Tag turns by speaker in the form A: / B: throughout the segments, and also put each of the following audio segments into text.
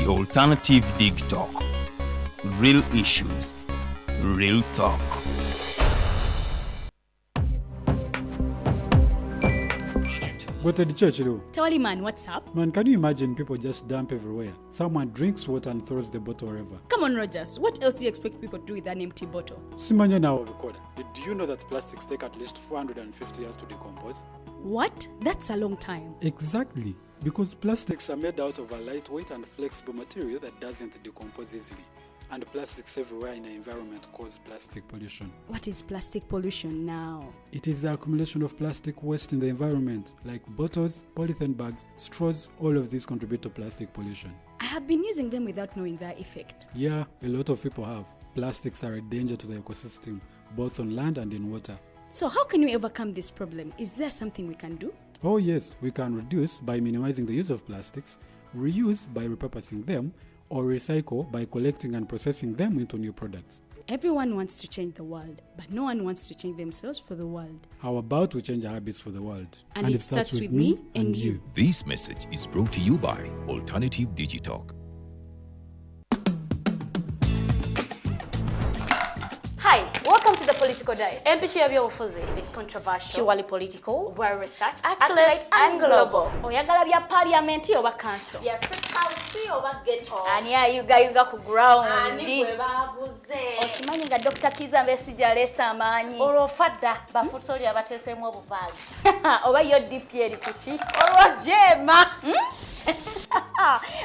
A: The Alternative Dig Talk. Real issues, real talk.
B: What did church do?
C: Tawali man, what's up?
B: Man, can you imagine people just dump everywhere? Someone drinks water and throws the bottle wherever.
C: Come on, Rogers. What else do you expect people to do with an empty bottle?
B: Simanya now recorder. Did you know that plastics take at least 450 years to decompose?
C: What? That's a long time.
B: Exactly. Because plastics are made out of a lightweight and flexible material that doesn't decompose easily. And plastics everywhere in the environment cause plastic pollution.
C: What is plastic pollution now?
B: It is the accumulation of plastic waste in the environment, like bottles, polythene bags, straws, all of these contribute to plastic pollution.
C: I have been using them without knowing their effect.
B: Yeah, a lot of people have. Plastics are a danger to the ecosystem, both on land and in water.
C: So how can we overcome this problem? Is there something we can do?
B: Oh yes, we can reduce by minimizing the use of plastics, reuse by repurposing them, or recycle by collecting and processing them into new products.
C: Everyone wants to change the world, but no one wants to change themselves for the world.
B: How about we change our habits for the world?
C: And it starts with me and you.
D: This message is brought to you by Alternative Digitalk.
C: Hi, welcome to the Political Dice.
E: Empishi y'ebyobufuzi.
C: It's controversial.
E: Purely political.
C: Well researched.
E: Accurate and global.
C: Oyagala bya parliament oba council?
E: Bya state house oba ghetto.
C: Ani ayugayuga ku ground?
E: Ani gwe baguze?
C: Okimanyi nga Dr. Kizza Besigye aleese amaanyi.
E: Olwo fadda bafutsoli abateeseemu obuvaazi.
C: Oba yo DP eri ku ki?
E: Olwo jeema.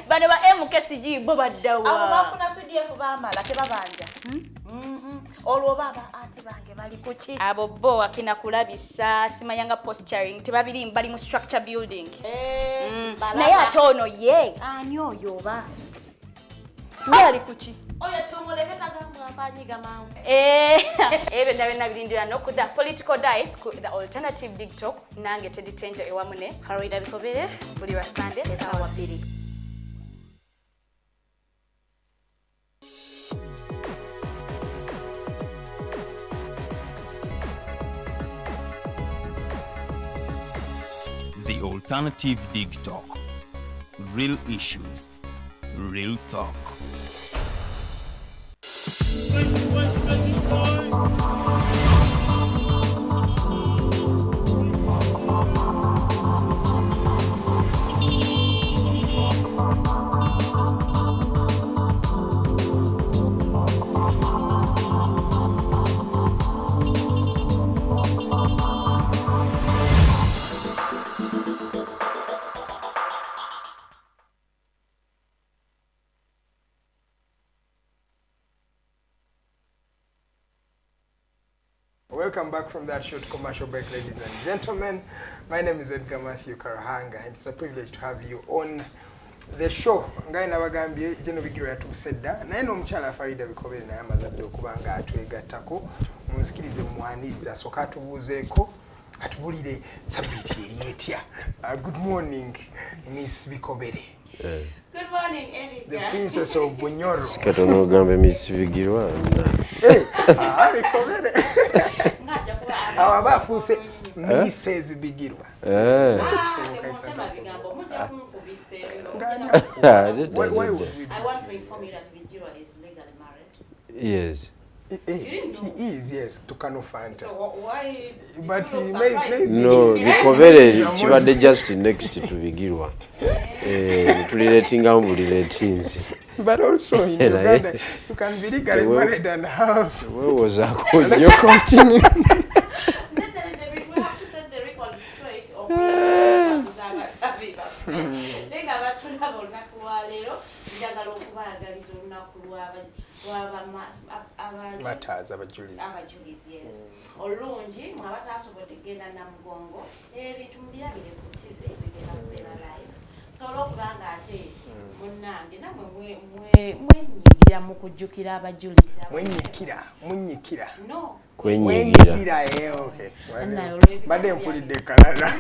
C: Bano ba MKCG bo baddawa.
E: Abo bafuna CDF baamala tebabanja. Olwo baba anti bange bali ku ki?
C: Abo bo akina kulabisa simanyanga posturing tebabiri bali mu structure building. Naye ate ono ye.
E: Ani oyo oba?
C: Ye ali ku ki?
E: Oyo tumuleke tagamba amanyiga mangu.
C: Ebyo nabyo nabirindira n'okudda Political Dice ku The Alternative Dig Talk nange Teddy Tenjo ewamu ne
E: Farida Bikobere
C: buli lwa Sunday
E: essaawa 2.
A: The Alternative Dig Talk. Real issues, real talk.
F: Welcome back from that short commercial break, ladies and gentlemen. My name is Edgar Matthew Karahanga, and it's a privilege to have you on the show. Nga nabagambye General Bigirwa yatuuse dda, naye n'omukyala Farida Bikobere naye amaze dda okuba nga atwegattako. Munzikirize mwaniriza, asooke atubuuzeeko, atubulire sabbiiti eri etya. Good morning, Miss Bikobere.
E: Good morning, Erika.
F: The Princess of Bunyoro.
G: Katono ogambe Miss Bigirwa.
F: Bikobere. Awo aba afuuse Mrs. Bigirwa. Nakyo kisoboka, it's a Why would we
E: I want to inform you that Bigirwa is legally married.
G: Yes.
F: He is, yes, to Kano Fanta.
E: So why?
F: But he may
G: No, Bikobere kibadde just next to Bigirwa. Tuliretingamu buli letinzi.
F: But also in Uganda, you can be legally married and have.
G: Weewozaako
F: Let's
G: nnyo.
F: continue.
E: We have to set the record straight. Naye nga abatulaba olunaku lwaleero njagala okubaagaliza olunaku
F: Matters abajulizi.
E: Abajulizi, yes. Olulungi mwe abataasobodde kugenda Namugongo, ebintu mubirabire ku TV bigenda kubeera live. So olw'okuba nga ate munnange nammwe mwenyigira mu kujjukira abajulizi.
F: Mwenyikira, mwenyikira.
E: No.
G: Kwenyigira.
F: Mwenyigira, okay.
E: Naye olw'ebigambo
F: Mbadde mpulidde kalala.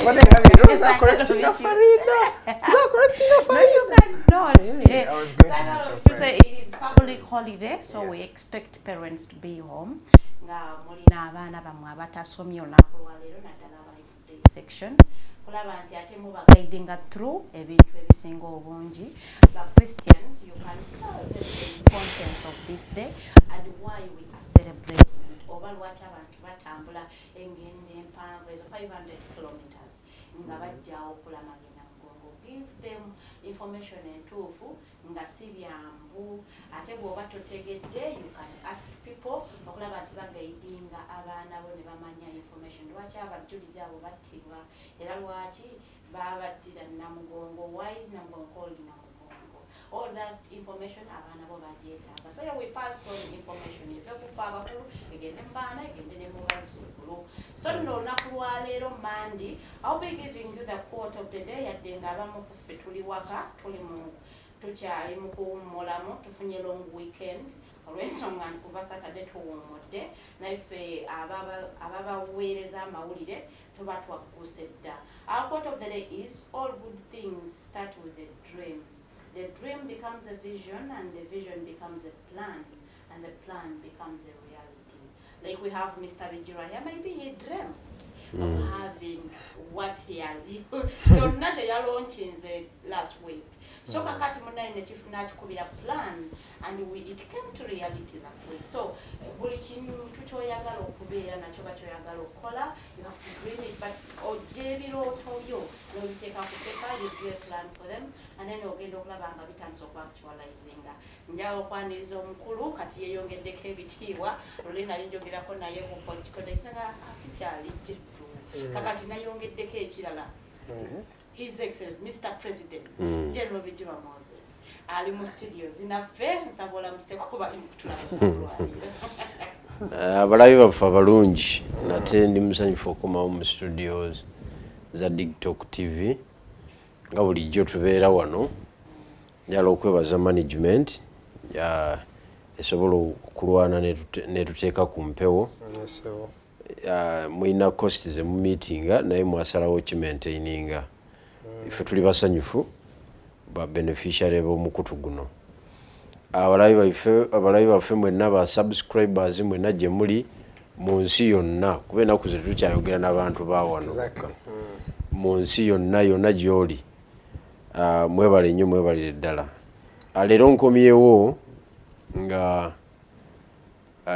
F: Mbadde ngambye, ndowooza correctinga Farida. Nza correctinga Farida.
E: No, you cannot.
F: Yeah, I was going to be
E: So,
F: surprised.
E: it is public holiday, so we expect parents to be home. Nga mulina abaana bammwe abatasomye olunaku lwaleero naddala abali ku day Section kulaba nti ate muba guidinga through ebintu ebisinga obungi. Ba Christians, you can tell them the importance of this day and why we are celebrating it, oba lwaki abantu batambula engendo empanvu ezo 500 kilometers nga bajjawo okulamaga Namugongo. Give them information entuufu nga si byambu. Ate bw'oba totegedde, you can ask people okulaba nti baguidinga abaana bo ne bamanya information, lwaki abajulizi abo battibwa era lwaki babattira Namugongo. Why is Namugongo called Namugongo? All that information abaana bo bagyetaaga. So we pass on information eve kufa abakulu egende mu baana, egende ne mu bazzukulu. So nno olunaku lwaleero Mandi, I'll be giving you the quote of the day. Yadde nga abamu ku ffe tuli waka, tuli mu tukyali mu kuwummulamu, tufunye long weekend olw'ensonga nti kuva Saturday tuwummudde, naye ffe ababaweereza amawulire tuba twagguse dda. Our quote of the day is, "All good things start with a dream. The dream becomes a vision, and the vision becomes a plan, and the plan becomes a reality." Like we have Mr. Bigirwa here, maybe he dreamt of having what he has, kyonna kye yalaunchinze last week. So kakati munaye nakikubira plan and it came to reality last week. So buli kintu kyoyagala okubeera nakyo ba kyoyagala okukola, you have to dream it, but ojja ebirooto byo n'obiteeka ku paper, you do a plan for them, and then ogenda okulaba nga bitandise okuactualizinga. Njagala okwaniriza omukulu, kati yeeyongeddeko ebitiibwa. Luli nali njogerako naye ku political desk nga asikyali jjeddu, kakati nayongeddeko ekirala. His Excellent Mr President General Bigirwa Moses ali mu studio zinaffe. Nsaba olamuseko bali mukutulaba.
G: Abalabi baffe abalungi, nate ndi musanyufu okukomawo mu studios za Digtalk TV. Nga bulijjo tubeera wano, njagala okwebaza management esobola okulwana netuteeka ku mpewo.
F: Yes, sir.
G: Mulina cost zemumeetinga, naye mwasalawo kimaintaininga. Ife tuli basanyufu ba beneficiary b'omukutu guno. Abalabi baffe mwenna, ba subscribers mwenna gye muli mu nsi yonna, kuba ennaku ze tukyayogera n'abantu ba wano mu nsi yonna yonna gy'oli. Mwebale nnyo, mwebalire ddala. Leero nkomyewo nga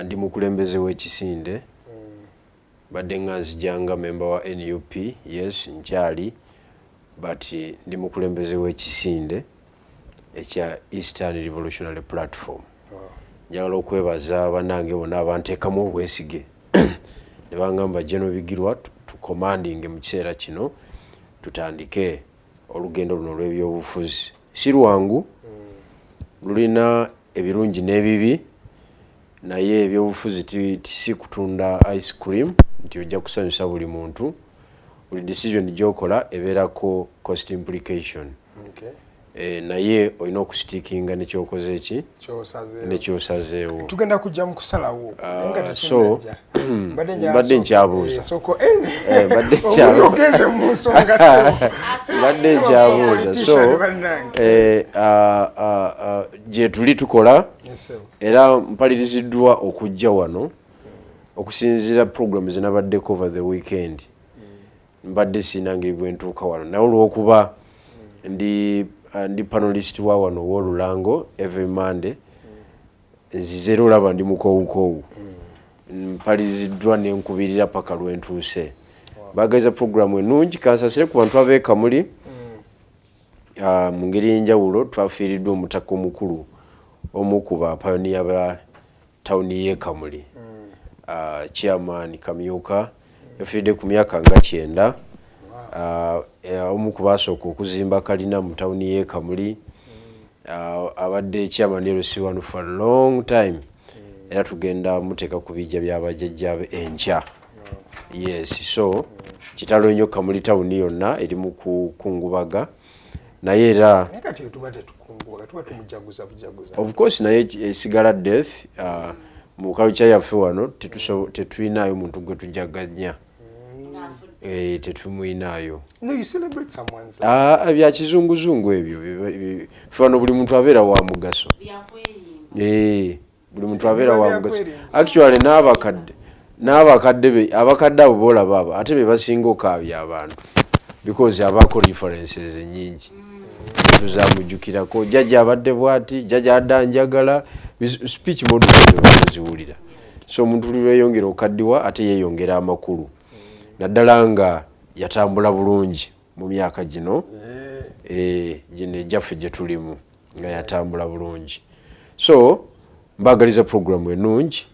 G: ndi mukulembeze w'ekisinde. Badde nga nzijanga memba wa NUP, yes, nkyali, but ndi mukulembeze w'ekisinde ekya Eastern Revolutionary Platform. Njagala okwebaza bannange bonna abanteekamu obwesige ne bangamba, "General Bigirwa, tucommandinge mu kiseera kino, tutandike olugendo luno olw'ebyobufuzi." Si lwangu, lulina ebirungi n'ebibi, naye ebyobufuzi si kutunda ice cream nti ojja kusanyusa buli muntu. Buli decision gyokola ebeerako cost implication. Naye olina okustickinga nekyokoze eki
F: Kyosazeewo.
G: Nekyosazeewo.
F: Tugenda kujja mu kusalawo, naye nga
G: So,
F: tetunnajja.
G: Mbadde nkyabuuza.
F: Soko
G: Mbadde
F: ogenze mu nsonga, ssebo.
G: Mbadde nkyabuuza.
F: Politician
G: So
F: bannange.
G: Gye tuli tukola.
F: Yes, sir.
G: Era mpaliriziddwa okujja wano okusinziira program zenabaddeko over the weekend. Mbadde siina ngeri bwe ntuuka wano, naye olwokuba ndi panelist wa wano ow'olulango every Monday, nzize era olaba ndi mukoowukoowu. Mpaliriziddwa nenkubirira paka lwentuuse. Bagaiza program ennungi. Kansasire ku bantu ab'ekamuli. Mu ngeri y'enjawulo, twafiiriddwa omutaka omukulu, omu ku bapayoniya ba tawuni y'e Kamuli, chairman Kamyuka. Yafiiridde ku myaka nga 90. Omu ku basooka okuzimba kalina mu tawuni y'e Kamuli. Abadde chairman LC1 for a long time, era tugenda muteeka ku bijja byabajjajjabe enkya. Yes, so kitalo nnyo. Kamuli tawuni yonna eri mu kukungubaga, naye era
F: Naye kati tuba tetukungubaga, tuba tumujaguza bujaguza.
G: Of course, naye esigala death. Mu culture yaffe wano tetulinayo muntu gwe tujaganya. Tetumwinaayo.
F: No, you celebrate someone's life.
G: Ah, bya kizunguzungu ebyo. Ffe wano buli muntu abeera wa mugaso.
E: Byakweyimba.
G: Buli muntu abeera wa mugaso.
F: Byakwerimba.
G: Actually, n'abakadde N'abakadde be, abakadde abo boolaba abo ate be basinga okaabya abantu, because abaako references nyingi tuzamujjukirako. Jjajja abadde bwati, jjajja adde anjagala, speech models ziwulira. So omuntu buli lweyongera okaddiwa ate yeeyongera amakulu, naddala nga yatambula bulungi mu myaka gino, gino ejjaffe gye tulimu, nga yatambula bulungi. So mbagaliza programu ennungi.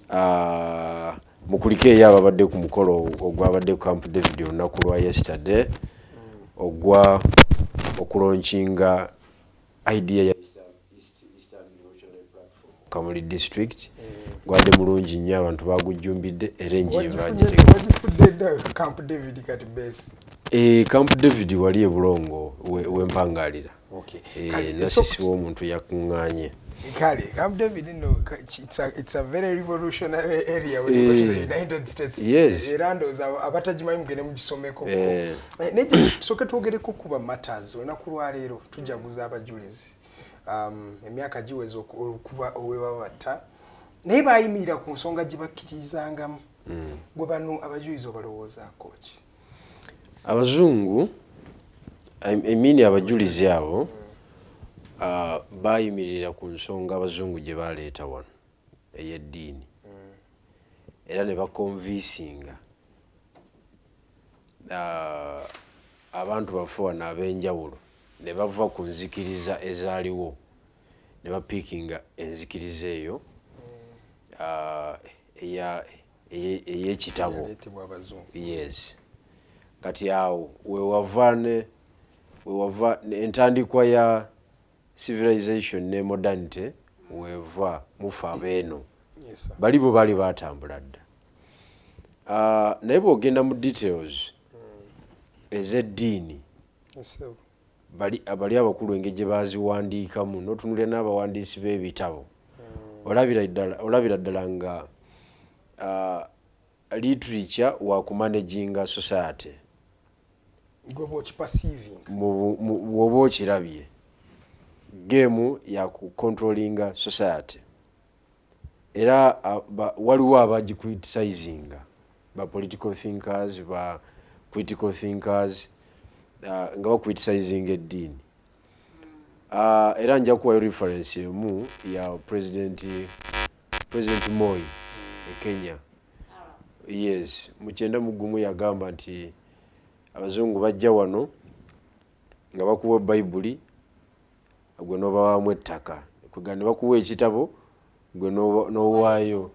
G: Ah, mukulike eyo ababadde ku mukolo ogwabadde ku Camp David olunaku lwa yesterday, ogwa okulaunchinga idea ya Eastern Revolutionary Platform Kamuli District. Gwadde mulungi nnyo, abantu bagujjumbidde era enjiri bagiteeka.
F: Wagifudde dda Camp David kati base.
G: Camp David wali e Bulongo wempangalira.
F: Okay. Kale,
G: nasisi w'omuntu yakuŋŋaanye.
F: Kale, Camp David no, it's a very revolutionary area when you go to the United States. Era ndowooza abatagimanyi mugende mugisomeko. Naye tusooke twogereko kuba matters. Olunaku lwaleero tujaguza abajulizi. Emyaka giweze okuva owebabatta, naye bayimirira ku nsonga gye bakkirizangamu. Gwe bano abajulizi obalowoozaako ki?
G: Abazungu, I mean abajulizi abo, bayimirira ku nsonga abazungu gye baleeta wano ey'eddiini, era ne baconvincinga abantu baffe wano ab'enjawulo ne bava ku nzikiriza ezaaliwo ne bapickinga enzikiriza eyo ey'ekitabo
F: Yaleetebwa abazungu.
G: Yes, kati awo wewava ne wewava entandikwa ya civilization ne modernity, weva mufe abeeno.
F: Yes, sir.
G: Bali bo baali batambula dda. Naye bw'ogenda mu details ez'eddiini,
F: Yes, sir.
G: bali abakulu engeri gye baziwandiikamu, n'otunulira n'abawandiisi b'ebitabo, olabira ddala nga literature wa kumanaginga society.
F: Gwe bw'okiperceiving.
G: Bw'oba okirabye, game ya kucontrollinga society, era waliwo abagicriticizinga, ba political thinkers, ba critical thinkers, nga bacriticinga eddiini. Era nja kuwayo reference emu ya President Moi e Kenya. Yes, mu 91 yagamba nti abazungu bajja wano nga bakuwa Bayibuli, gwe n'obawamu ettaka, kwega ne bakuwa ekitabo, gwe n'owaayo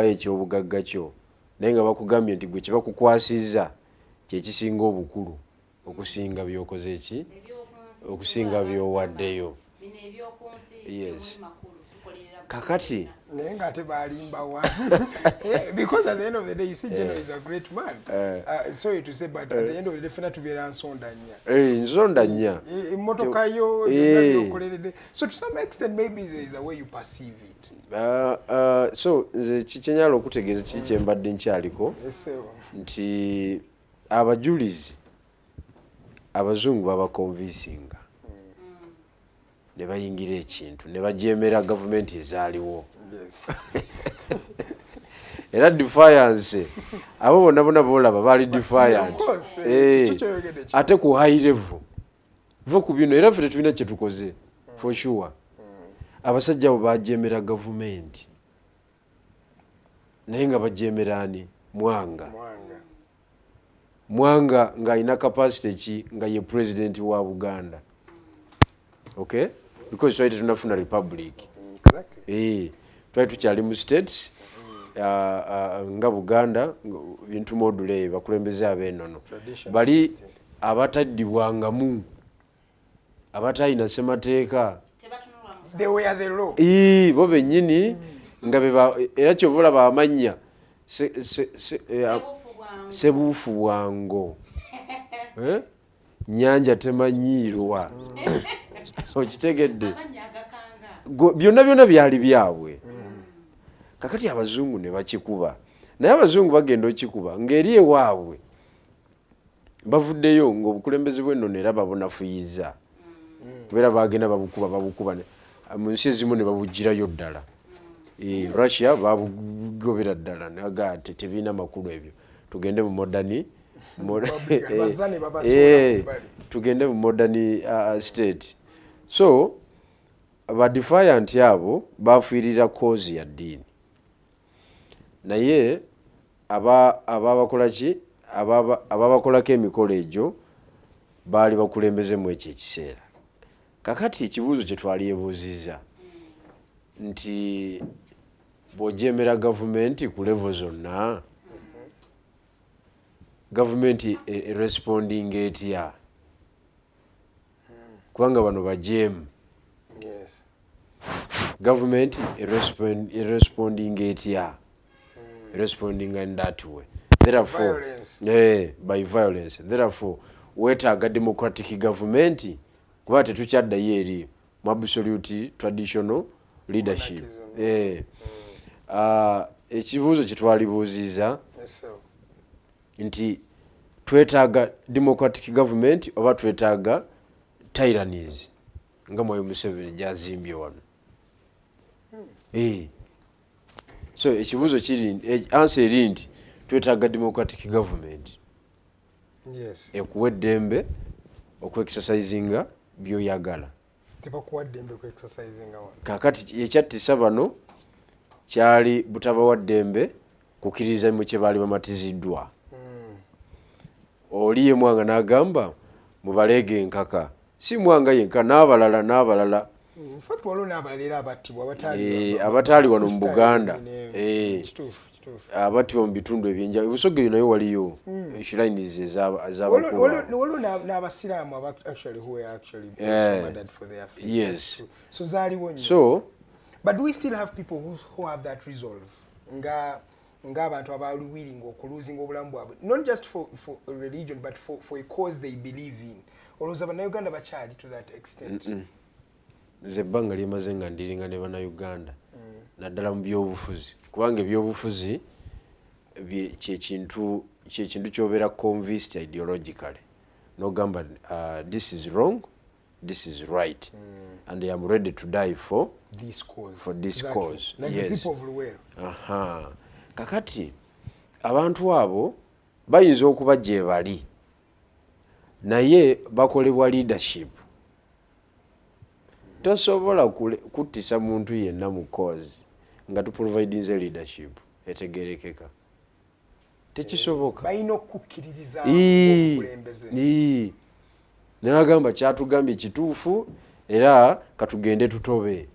G: ekyobugagga kyo, naye nga bakugambye nti gwe kyebakukwasizza kyekisinga obukulu okusinga byokoze ki, okusinga byowaddeyo.
E: Bino ebyokunsi
G: Yes.
E: temuli makulu, tukolerera
G: Kakati
F: naye ng'ate balimbawa. Because at the end of the day, you see, General is a great man. Sorry to say, but at the end of the day, fena tubeera nsonda nnya.
G: Nsonda nnya.
F: Emmotoka yo, byonna byokoleredde. So to some extent, maybe there is a way you perceive it.
G: So nze kikyenyala okutegeeza kiki kyembadde nkyaliko
F: Yes, sir.
G: nti abajulizi abazungu babaconvincinga ne bayingira ekintu ne bajeemera gavumenti ezaaliwo. Era defiance, abo bonna bonna boolaba baali defiant.
F: Of course, kikyo kyoyogedde kyo.
G: Ate ku high level va ku bino, era ffe tetulina kyetukoze for sure. Abasajja abo bajeemera gavumenti, naye nga bajeemera ani? Mwanga.
F: Mwanga.
G: Mwanga ng'alina capacity ki? Nga ye president wa Buganda, okay, because twali tetunafuna republic. Twali tukyali mu states, nga Buganda bintu module eyo bakulembeze ab'enono
F: Traditional
G: bali
F: system.
G: Abataddibwangamu, abatalina ssemateeka.
E: Tebatunulwa mu
F: They were the law.
G: Bo bennyini nga beba, era kyova olaba amannya
E: Sebuufu bwangu.
G: Sebuufu bwango. Eh? Nyanja temanyiirwa, okitegedde?
E: Amannya agakanga.
G: Byonna byonna byali byabwe. Kakati abazungu ne bakikuba, naye abazungu bagenda okikuba ng'eri ewaabwe bavuddeyo ng'obukulembeze bw'ennono era babunafuyiza, kubeera bagenda babukuba babukuba mu nsi ezimu ne babugirayo ddala. Russia babugobera ddala, naga tebirina makulu ebyo, tugende mu modern
F: Bazza ne babasuula ku bbali.
G: Tugende mu modern state. So ba defiant abo bafiirira cause ya ddiini, naye ababakola ki, ababakolako emikolo egyo baali bakulembeze mu ekyo ekiseera. Kakati ekibuuzo kye twalyebuuzizza nti bw'ojemera gavumenti ku level zonna, gavumenti erespondinga etya? Kubanga bano bajeemu. Gavumenti erespondinga etya? Respondinga in that way, therefore
F: Violence.
G: By violence. Therefore weetaaga democratic government, kuba tetukyaddayo eri mu absolute traditional leadership.
F: Monarchism.
G: Ah, ekibuuzo kye twalibuuziza
F: Yes, sir.
G: nti twetaaga democratic government oba twetaaga tyrannies nga Mwayo Museveni gyazimbye wano? So ekibuuzo kiri, answer eri nti twetaaga democratic government ekuwa eddembe okuexercisinga byoyagala.
F: Tebakuwa ddembe ku exercisinga wano.
G: Kakati ekyattisa bano kyali butabawa ddembe kukkiririza mu kye baali bamatiziddwa. Oli ye Mwanga n'agamba mubaleege enkaka, si Mwanga yenka, n'abalala n'abalala.
F: In fact, waliwo n'abalala era abattibwa abataali
G: Abataali wano mu Buganda.
F: Kituufu, kituufu.
G: Abattibwa mu bitundu ebyenjawulo. Ebusoga nayo waliyo shrines ez'abakulu.
F: Waliwo n'abasiraamu actually who were actually also murdered for their faith. That's true. So zaaliwo nnyo.
G: So
F: But do we still have people who have that resolve nga ng'abantu abaali willing okuluzinga obulamu bwabwe, not just for a religion but for a cause they believe in? Olowooza Bannayuganda bakyali to that extent?
G: Nze ebbanga lyemaze nga ndiringa ne Bannayuganda, naddala mu byobufuzi, kubanga ebyobufuzi kyekintu kyobeera convinced ideologically, nogamba this is wrong, this is right, and I am ready to die for
F: this cause.
G: For this cause,
F: Like the
G: yes.
F: people of Luweero.
G: Aha. Kakati abantu abo bayinza okuba gye bali, naye bakolebwa leadership. Tosobola kuttisa muntu yenna mu cause nga tuprovidinze leadership etegerekeka, tekisoboka.
F: Balina okukkiririza obukulembeze.
G: Ii. Nagamba kyatugambye kituufu, era katugende tutobe,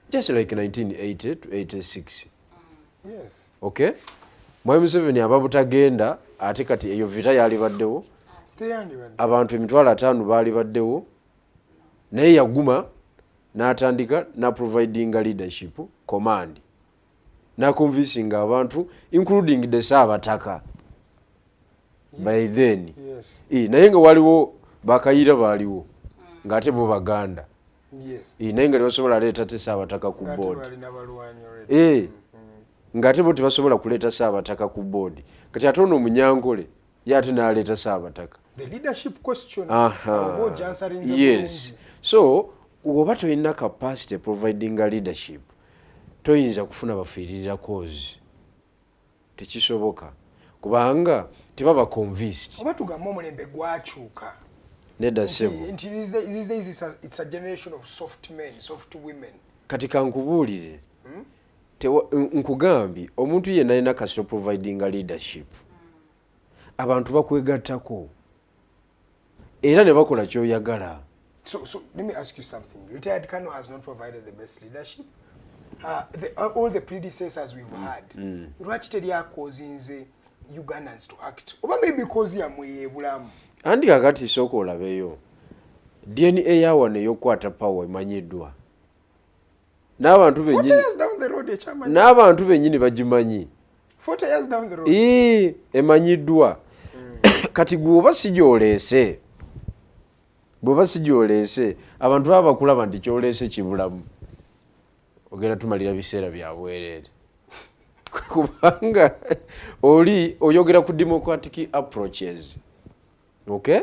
G: just like 1980 to 86. Okay, Mwami Museveni aba butagenda, ate kati eyo vita yalibaddewo?
F: Teyandibadde.
G: Abantu 50,000 baali baddewo, naye yaguma n'atandika naprovidinga leadership command, naconvincinga abantu, including the Saabataka by then. Naye nga waliwo Bakayira baaliwo, ng'ate bo Baganda. Naye nga tebasobola leeta te Saabataka ku
F: Ng'ate
G: board.
F: Balina balwanyi already.
G: Ng'ate bo tebasobola kuleeta Saabataka ku board. Kati ate ono Omunyankole ye ate n'aleeta Saabataka.
F: The leadership question, oba ogyansarinze bulungi.
G: So woba tolina capacity providinga leadership, toyinza kufuna bafiiririra cause, tekisoboka, kubanga tebaba convinced.
F: Oba tugambe omulembe gwakyuka?
G: Nedda ssebo.
F: Nti these days it's a generation of soft men, soft women.
G: Kati kankubuulire. Nkugambye omuntu yenna alina kasito providinga leadership, abantu bakwegattako era ne bakola kyoyagala.
F: So let me ask you something. Retired Colonel has not provided the best leadership. All the predecessors we've had, lwaki teri akozinze Ugandans to act? Oba maybe cause yammwe yeebulamu.
G: Andi kakati sooka olabeyo DNA yawano ey'okukwata power emanyiddwa n'abantu
F: 40
G: bennyini.
F: years down the road ekyamanyi.
G: N'abantu bennyini bagimanyi.
F: 40 years down the road.
G: Ii, emanyiddwa. Kati gwe oba si gyoleese, bw'oba si gyoleese, abantu baba bakulaba nti kyoleese kibulamu, ogenda tumalira biseera bya bwereere, kubanga oli oyogera ku democratic approaches, okay,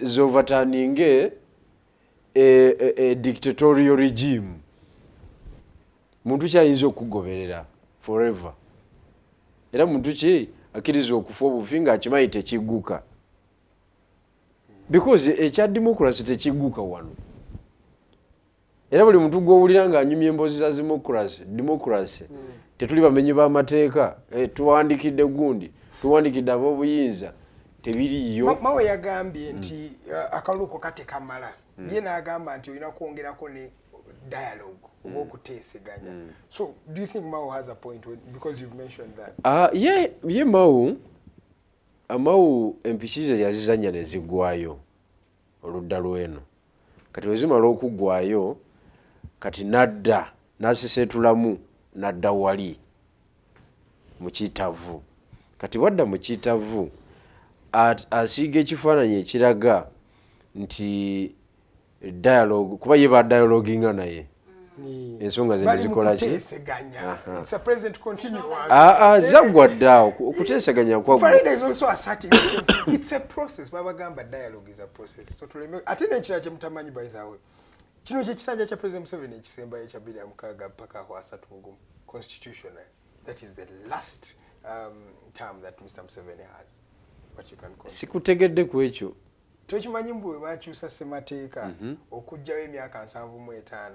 G: zoverturninge a dictatorial regime. Muntu ki ayinza okugoberera forever? Era muntu ki akkiriza okufa obufi ng'akimanyi tekigguka? Because ekya democracy tekigguka wano. Era buli muntu gwowulira ng'anyumya emboozi za democracy, tetuli bamenyi b'amateeka, tuwandikidde gundi, tuwandikidde ab'obuyinza, tebiriiyo.
F: Mawe yagambye nti akalulu katekamala. Ye n'agamba nti olina kwongerako ne dialogue oba okuteeseganya. So do you think Mao has a point because you've mentioned that?
G: Ah, ye Mao empiki ze yazizannya ne ziggwayo oludda lweno. Kati bwe zimala okuggwayo, kati nadda n'aseseetulamu, nadda wali mu kitavu. Kati bwadda mu kitavu, asiiga ekifaananyi ekiraga nti dialogue, kuba ye badialoginga naye ensonga ze
F: Bali mu
G: nezikola ki?
F: kuteeseganya. It's a present continuous.
G: Ah, ah, zaggwa dda okuteeseganya kwaggwa.
F: Farida is also asserting the same thing. It's a process. Babagamba dialogue is a process. So tuleme ate n'ekirala kye mutamanyi, by the way. Kino kye kisanja kya President Museveni ekisembayo ekya 2006 paka ku 31 constitutional. That is the last term that Mr. Museveni has. What you can call.
G: Sikutegedde ku ekyo.
F: Tokimanyi mbu bwe bakyusa ssemateeka okuggyayo emyaka 75,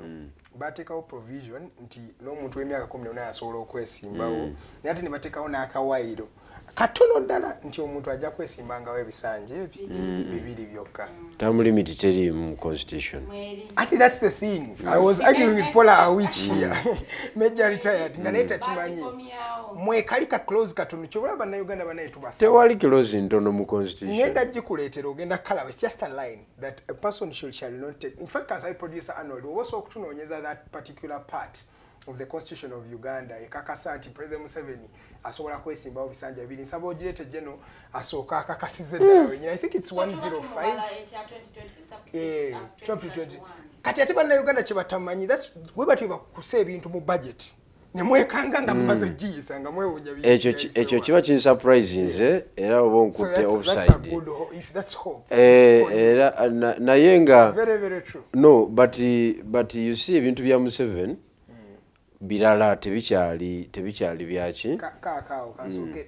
F: bateekawo provision nti n'omuntu w'emyaka 18 asobola okwesimbawo, naye ate ne bateekawo n'akawaayiro katono ddala nti omuntu ajja kwesimbangawo ebisanja ebyo bibiri byokka.
G: Term limit teri mu constitution.
E: Mweri.
F: Ati that's the thing I was arguing with Paula Awich here, major retired, nga naye takimanyi.
E: Bakikomyawo.
F: Mwekali ka clause katono kyobula bannayuganda banaye tubasaba.
G: Tewali clause ntono mu constitution.
F: Ngenda gikuleetera, ogenda kalaba. It's just a line that a person shall not take. In fact, kansabe producer Arnold oba osobola okutunoonyeza that particular part of the Constitution of Uganda ekakasa nti President Museveni asobola kwesimbawo bisanja bibiri. Nsaba ogireete geno asooka akakasize ddala wenyini. I think it's
E: So tuba
F: 105.
E: tumubala ekya 2026 up to up to
F: 2020.
E: 2031.
F: Kati ate bannayuganda kye batamanyi, we batyo bakusa ebintu mu budget ne mwekanga nga mumaze giyisa nga mwewuunya
G: Ekyo kiba kinsurprisinze era oba onkutte offside.
F: If that's hope
G: Era naye nga
F: very very true.
G: No, but you see, ebintu bya Museveni birala, tebikyali byaki.
F: Kaakaawo kansooke.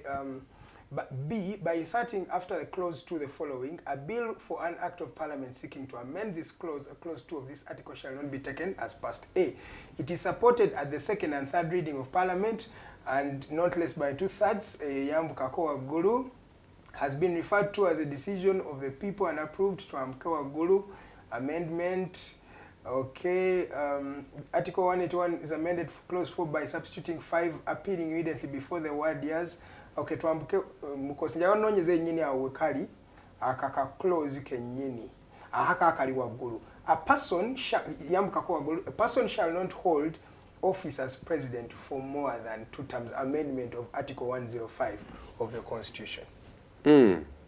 F: B, by inserting after the clause 2 the following: a bill for an act of parliament seeking to amend this clause, clause 2 of this article, shall not be taken as passed. A, it is supported at the second and third reading of parliament and not less by two-thirds, yambukako waggulu, has been referred to as a decision of the people and approved, twambuke waggulu, amendment. Okay, Article 181 is amended for clause 4 by substituting 5 appearing immediately before the word years. Okay, twambuke mukosi njagala noonyeza ennyini awo wekali akaka clause kennyini ahaka akali waggulu. A person shall, yambukako waggulu, a person shall not hold office as president for more than two terms, amendment of Article 105 of the Constitution.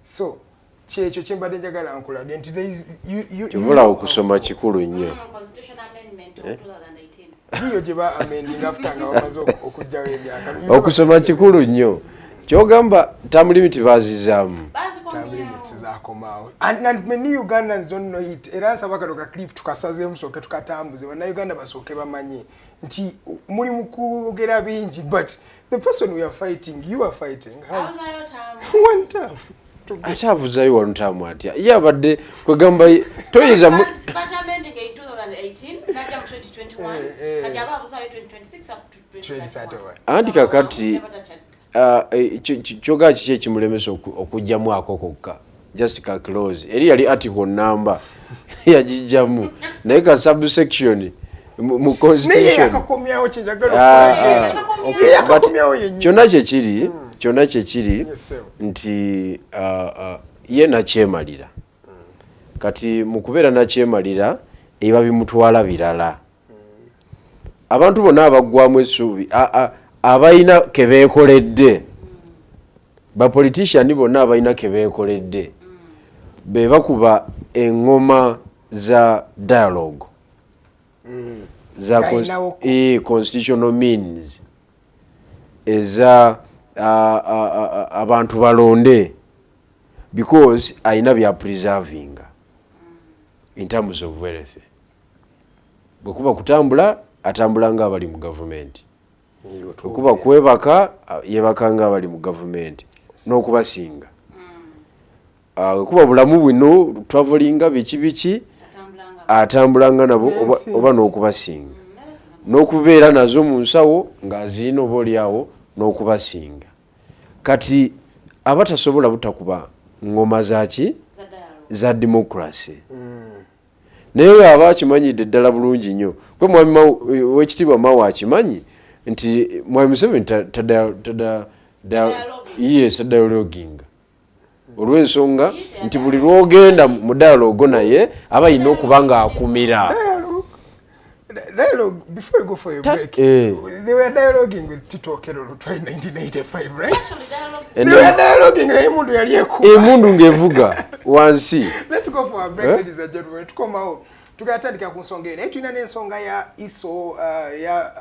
F: So kyekyo kyembadde njagala nkulage nti there is you
G: Kivula okusoma kikulu nnyo.
E: Constitution amendment of 2018.
F: Hiyo gye ba amending after nga bamaze okuggyawo emyaka.
G: Okusoma kikulu nnyo. Kyogamba term limit bazizaamu?
F: Term limits zakomaawo and many Ugandans don't know it. Era nsaba kano ka clip tukasazeemu sooke tukatambuze, bannayuganda basooke bamanye nti muli mu kwogera bingi, but the person we are fighting, you are fighting, has
E: Abuzayo term.
F: one term to go.
G: Ate abuzayo one term atya? Ye abadde kwegamba toyinza
E: Bakyamending in 2018, najja mu 2021. Kati aba abuzayo 2026 up to 2031.
F: 2031.
G: Anti kakati
E: Yaba takyadda.
G: Kyogera kiki ekimulemesa okugyamu ako kokka, just ka clause? Eri yali article number yagijjamu, naye ka subsection mu
F: Naye
G: constitution
F: yakakomyawo, kyenjagala
G: Ah,
F: okulaga
G: ah,
F: ekyo.
G: okay,
F: Ye yakakomyawo
G: but
F: yennyini.
G: Kyonna kyekiri
F: Yes, sir.
G: nti ye nakyemalira. Kati mu kubeera nakyemalira eba bimutwala birala. Abantu bonna abaggwamu essuubi, abalina ke beekoledde, bapolitician bonna abalina ke beekoledde, be bakuba eŋŋoma za dialogue, za
F: Galinawo.
G: Constitutional means eza abantu balonde, because ayina bya preservinga in terms of wealth. Bwe kuba kutambula Atambula nga abali mu gavumenti. Okuba kwebaka, yebaka nga abali mu gavumenti n'okubasinga. Kuba bulamu buno travelinga biki biki, atambula nga nabo oba n'okubasinga, n'okubeera nazo mu nsawo ng'azirina oba oliawo n'okubasinga. Kati aba tasobola butakuba ngoma zaki za democracy. Naye aba akimanyidde ddala bulungi nnyo, kwe mwami w'ekitiibwa Mao akimanyi nti mwami Museveni tadialoginga, olw'ensonga nti buli lwogenda mu dialogue naye aba alina okuba ng'akumira.
F: Dialogue, before you go for a break, they were dialoguing with Tito Okello Lutwa in 1985, right? They were dialoguing na emundu yali ekuba.
G: Emundu ng'evuga wansi.
F: Let's go for a break, ladies and gentlemen. Tukomawo tugatandika ku nsonga eno, naye tulina n'ensonga ya ISO, ya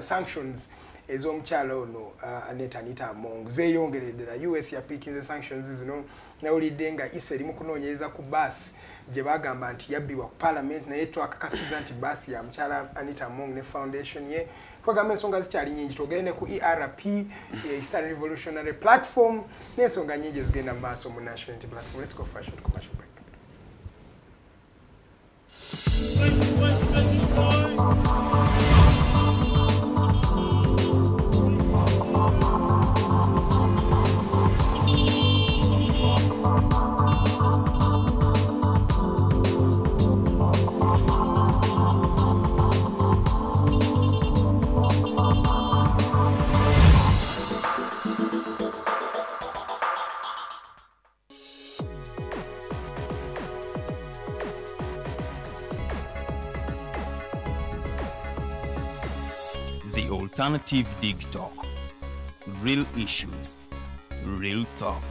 F: sanctions ez'omukyala ono Annet Anita Among zeeyongeredde ddala. US yapiikinze sanctions zino. Nawulidde nga ISO eri mu kunoonyereza ku baasi gye bagamba nti yabbibwa ku parliament, naye twakakasiza nti baasi ya mukyala Anita Among ne foundation ye. Twagamba ensonga zikyali nyingi, twogere ne ku ERP, Eastern Revolutionary Platform, n'ensonga nyingi ezigenda mu maaso mu National Unity Platform. Let's go for a short commercial break.
A: The Alternative Dig Talk. Real issues, real talk.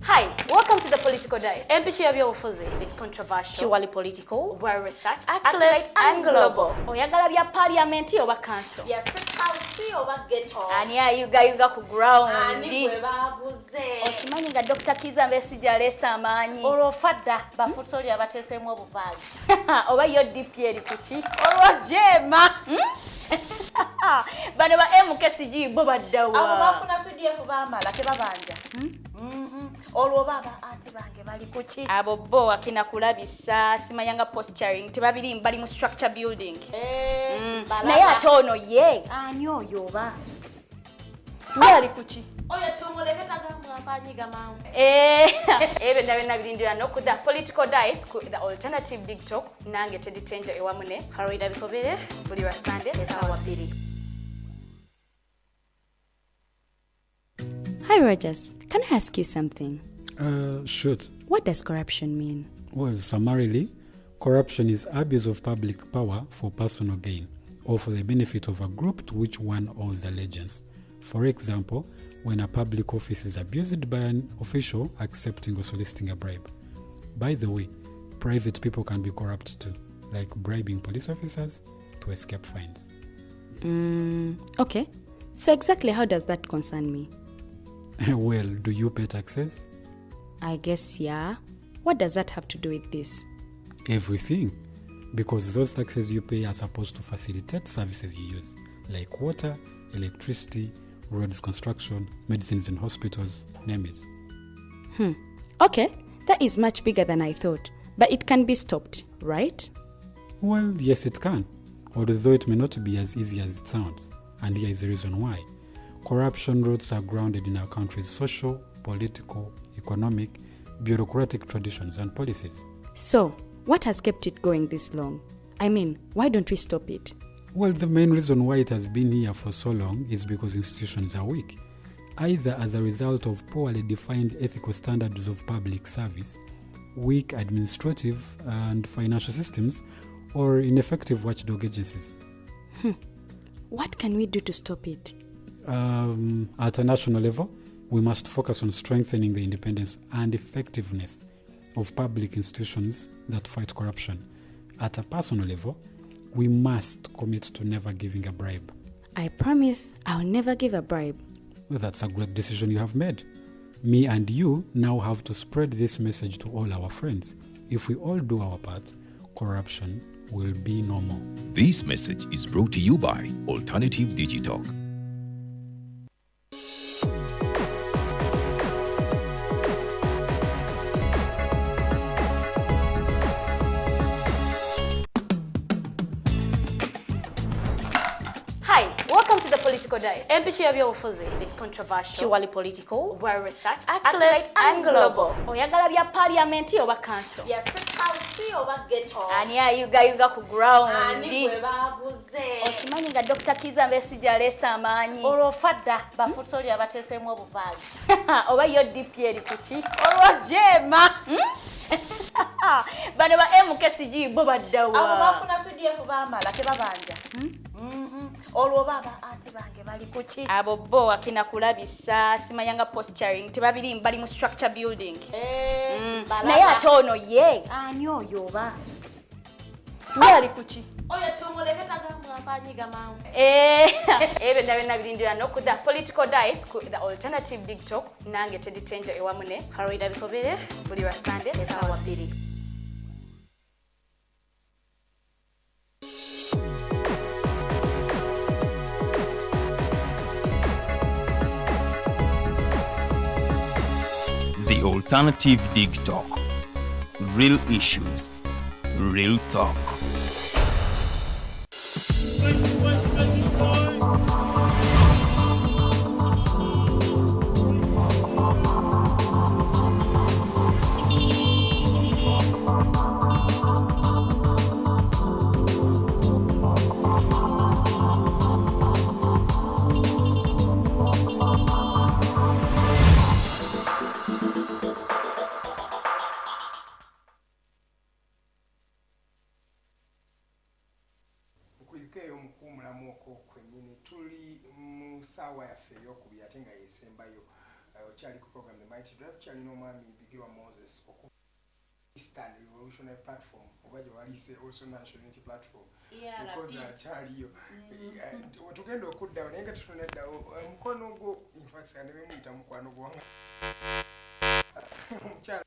C: Hi, welcome to the Political Dice.
E: Empishi y'ebyobufuzi.
C: It's controversial.
E: Purely political.
C: Well researched,
E: accurate and global.
C: Oyagala bya parliament oba council?
E: Ya state house oba ghetto?
C: Ani ayugayuga ku ground?
E: Ani gwe baguze?
C: Okimanyi nga Dr. Kizza Besigye aleese amaanyi?
E: Olwo fadda bafutsoli abateeseemu obuvaazi.
C: Oba yo DP eri ku ki?
E: Olwo jeema.
C: Bano ba MKCG bo baddawa?
E: Abo bafuna CDF baamala tebabanja. Olwo baba anti bange bali ku ki?
C: Abo bo akina kulabisa, simanyanga posturing, tebabiri bali mu structure building. Naye ate ono ye.
E: Ani oyo oba?
C: Ye ali ku ki?
E: Oyo tumuleke tagambwa mpanyiga mangu.
C: Ebyo byonna byonna birindira no ku The Political Dice ku The Alternative Dig Talk, nange Teddy Tenja ewamu ne
E: Farida Bikobere,
C: buli lwa Sunday
E: essaawa 2.
H: Hi Rogers, can I ask you something?
B: Shoot.
H: What does corruption mean?
B: Well, summarily, corruption is abuse of public power for personal gain or for the benefit of a group to which one owes allegiance. For example, when a public office is abused by an official accepting or soliciting a bribe. By the way, private people can be corrupt too, like bribing police officers to escape fines.
H: Okay. So exactly how does that concern me?
B: Well, do you pay taxes?
H: I guess, yeah. What does that have to do with this?
B: Everything. Because those taxes you pay are supposed to facilitate services you use, like water, electricity, roads construction, medicines in hospitals, name it.
H: Okay, that is much bigger than I thought, but it can be stopped, right?
B: Well, yes, it can, although it may not be as easy as it sounds, and here is the reason why. Corruption roots are grounded in our country's social, political, economic, bureaucratic traditions and policies.
H: So, what has kept it going this long? I mean, why don't we stop it?
B: Well, the main reason why it has been here for so long is because institutions are weak, either as a result of poorly defined ethical standards of public service, weak administrative and financial systems, or ineffective watchdog agencies.
H: What can we do to stop it?
B: At a national level, we must focus on strengthening the independence and effectiveness of public institutions that fight corruption. At a personal level, we must commit to never giving a bribe.
H: I promise I'll never give a bribe.
B: Well, that's a great decision you have made. Me and you now have to spread this message to all our friends. If we all do our part, corruption will be no more.
D: This message is brought to you by Alternative Digitalk.
C: Hi, welcome to the Political Dice.
E: Empishi y'ebyobufuzi.
C: It's controversial.
E: Purely political.
C: Well researched,
E: Accurate and global.
C: Oyagala bya parliament oba council?
E: Ya state house oba ghetto.
C: Ani ayugayuga ku ground?
E: Ani gwe baguze?
C: Okimanyi nga Dr. Kizza Besigye aleese amaanyi.
E: Olwo fadda bafutsoli abateeseemu obuvaazi.
C: Oba yo DP eri ku ki?
E: Olwo jeema.
C: Bano ba MKCG bo baddawa.
E: Abo bafuna CDF baamala tebabanja. Olwo baba ate bange bali ku ki?
C: Abo bo akina kulabisa simanyanga posturing tebabiri bali mu structure building. Naye ate ono ye.
E: Ani oyo oba?
C: Ye ali ku ki?
E: Oyo tumuleke tagambwa mpanyiga mangu.
C: Ebyo nabyo nabirindira no ku The Political Dice ku The Alternative Dig Talk nange Teddy Tenja ewamu ne
E: Farida Bikobere
C: buli wa Sunday
E: essaawa 2.
A: The Alternative Dig Talk. Real issues, real talk.
F: Sawa yaffe ey'okubiri ate nga yesembayo okyali ku program The Mighty Drive kyalina omwami Bigirwa Moses oku Eastern Revolutionary Platform oba gye waliise also National Unity Platform because akyaliyo tugenda okuddawo naye nga tetunaddawo omukono gwo in fact andeme muyita mukwano gwo omukyala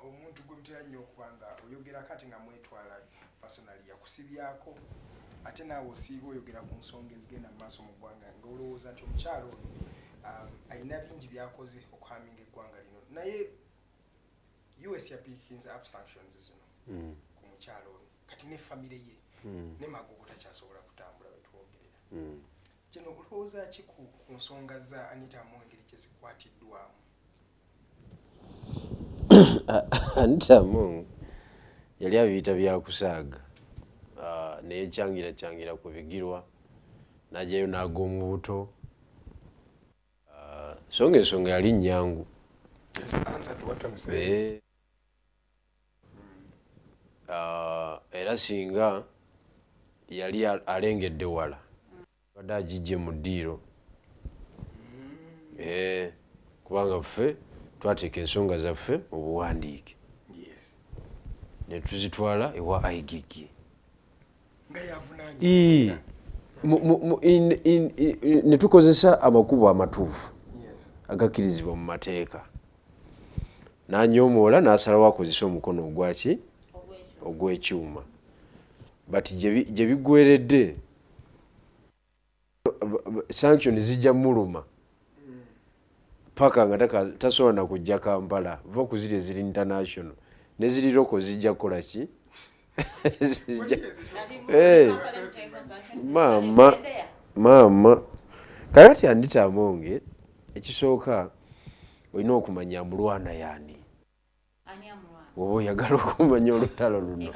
F: omuntu gwe mutera nnyo okuba nga oyogerako ate nga mwetwala personally yakusibyako ate naawe osiiba oyogera ku nsonga ezigenda mu maaso mu ggwanga ng'olowooza nti omukyalo ono alina bingi by'akoze okuhaminga eggwanga lino naye US yapiikinze up sanctions zino ku mukyalo ono kati ne famire ye ne Magogo takyasobola kutambula wetwogerera. Kino olowooza ki ku nsonga za Anita Among engeri gye zikwatiddwamu?
G: Anita Among yali abiyita byakusaaga neyekyangira kyangira ku Bigirwa n'ajjayo n'agwa mu buto so nga ensonga yali nnyangu. Era singa yali alengedde wala badde agijje mu ddiiro kubanga ffe twateeka ensonga zaffe mu buwandiike ne tuzitwala ewa IGG. Ne tukozesa amakubo amatuufu agakkirizibwa mu mateeka n'anyoomoola n'asalawo akozesa omukono ogwaki ogw'ekyuma but gye biggweredde sanction zijja muluma paka nga tasobola na kujja Kampala va ku ziri eziri international ne ziri loko zijja kukola ki? Maama maama kakati Anita Among ekisooka olina okumanya amulwana yaani oba oyagala okumanya olutalo luno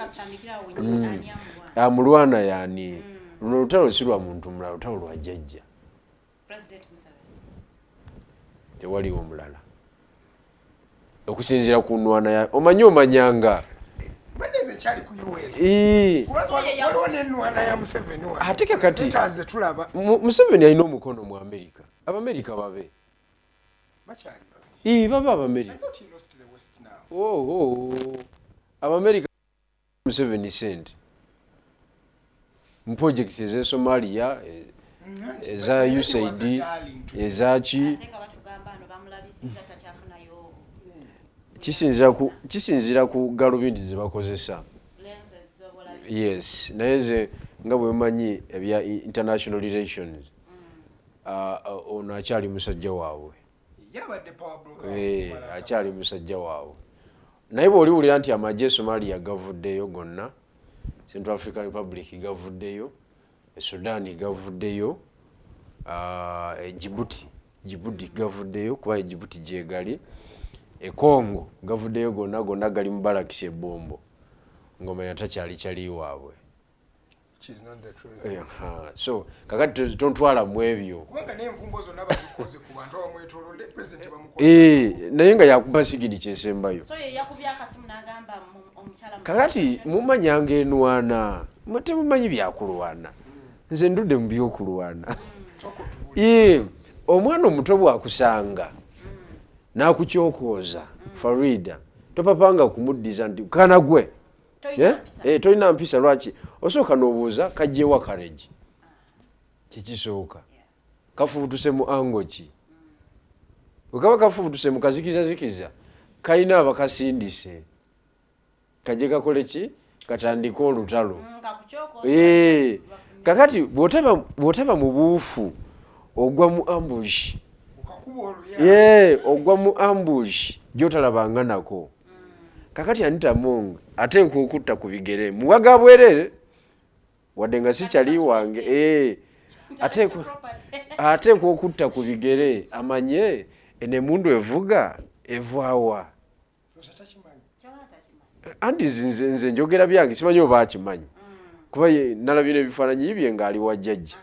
G: amulwana yaani luno olutalo si lwa muntu mulala olutalo lwa jjajja tewaliwo mulala okusinziira ku nnwana ya omanyi omanyanga ate kakati Museveni alina omukono mu Amerika Abamerika babe babe Abamerika Abamerika Museveni sente mu projects ez'e Somalia eza USAID ezaki Kisinziira ku galubindi ze bakozesa. Yes, naye nze nga bwe mumanyi ebya international relations, ono akyali musajja waabwe.
F: Yabadde power broker.
G: Akyali musajja waabwe, naye bw'oliwulira nti amagye Somalia gavuddeyo gonna, Central African Republic gavuddeyo, Sudan gavuddeyo, Djibouti gavuddeyo, kuba e Djibouti gyegali, e Congo gavuddeyo gonna gonna, gali mu barracks ebombo, ng'omanya takyali kyali waabwe.
F: Which is not the truth.
G: So kakati tontwala mu ebyo.
F: Kubanga n'envumbo zonna bazikoze ku bantu abamwetoolodde, president bamukola.
G: Naye nga yakuba sigini kyesembayo.
E: So ye yakubye akasimu n'agamba omukyala
G: Kakati mumanyanga enwana, mwe temumanyi byakulwana, nze ndudde mu byokulwana.
F: Sooka otubuulire.
G: Omwana omuto bwakusanga n'akukyokooza, Farida, topapanga kumuddiza nti kana gwe.
E: Tolina mpisa.
G: Tolina mpisa. Lwaki osooka n'obuuza kajjewa courage? Kikisooka kafuutuse mu ango ki? Bwe kaba kafuutuse mu kazikizazikiza, kalina abakasindise kajje kakole ki? Katandike olutalo.
E: Kakukyokooza.
G: Kakati bw'otaba mu buufu, ogwa mu ambush.
F: Okakuba oluya.
G: Ye ogwa mu ambush gy'otalabanga nako. Kakati Anita Among ateekwa okutta ku bigere muwaga bwerere, wadde nga si kyali wange. Ateekwa okutta ku bigere amanye eno emundu evuga evaawa.
F: Osa takimanyi.
G: Anti nze njogera byange, simanyi oba akimanyi, kuba nalabye n'ebifaananyi bye ng'ali wa jjajja.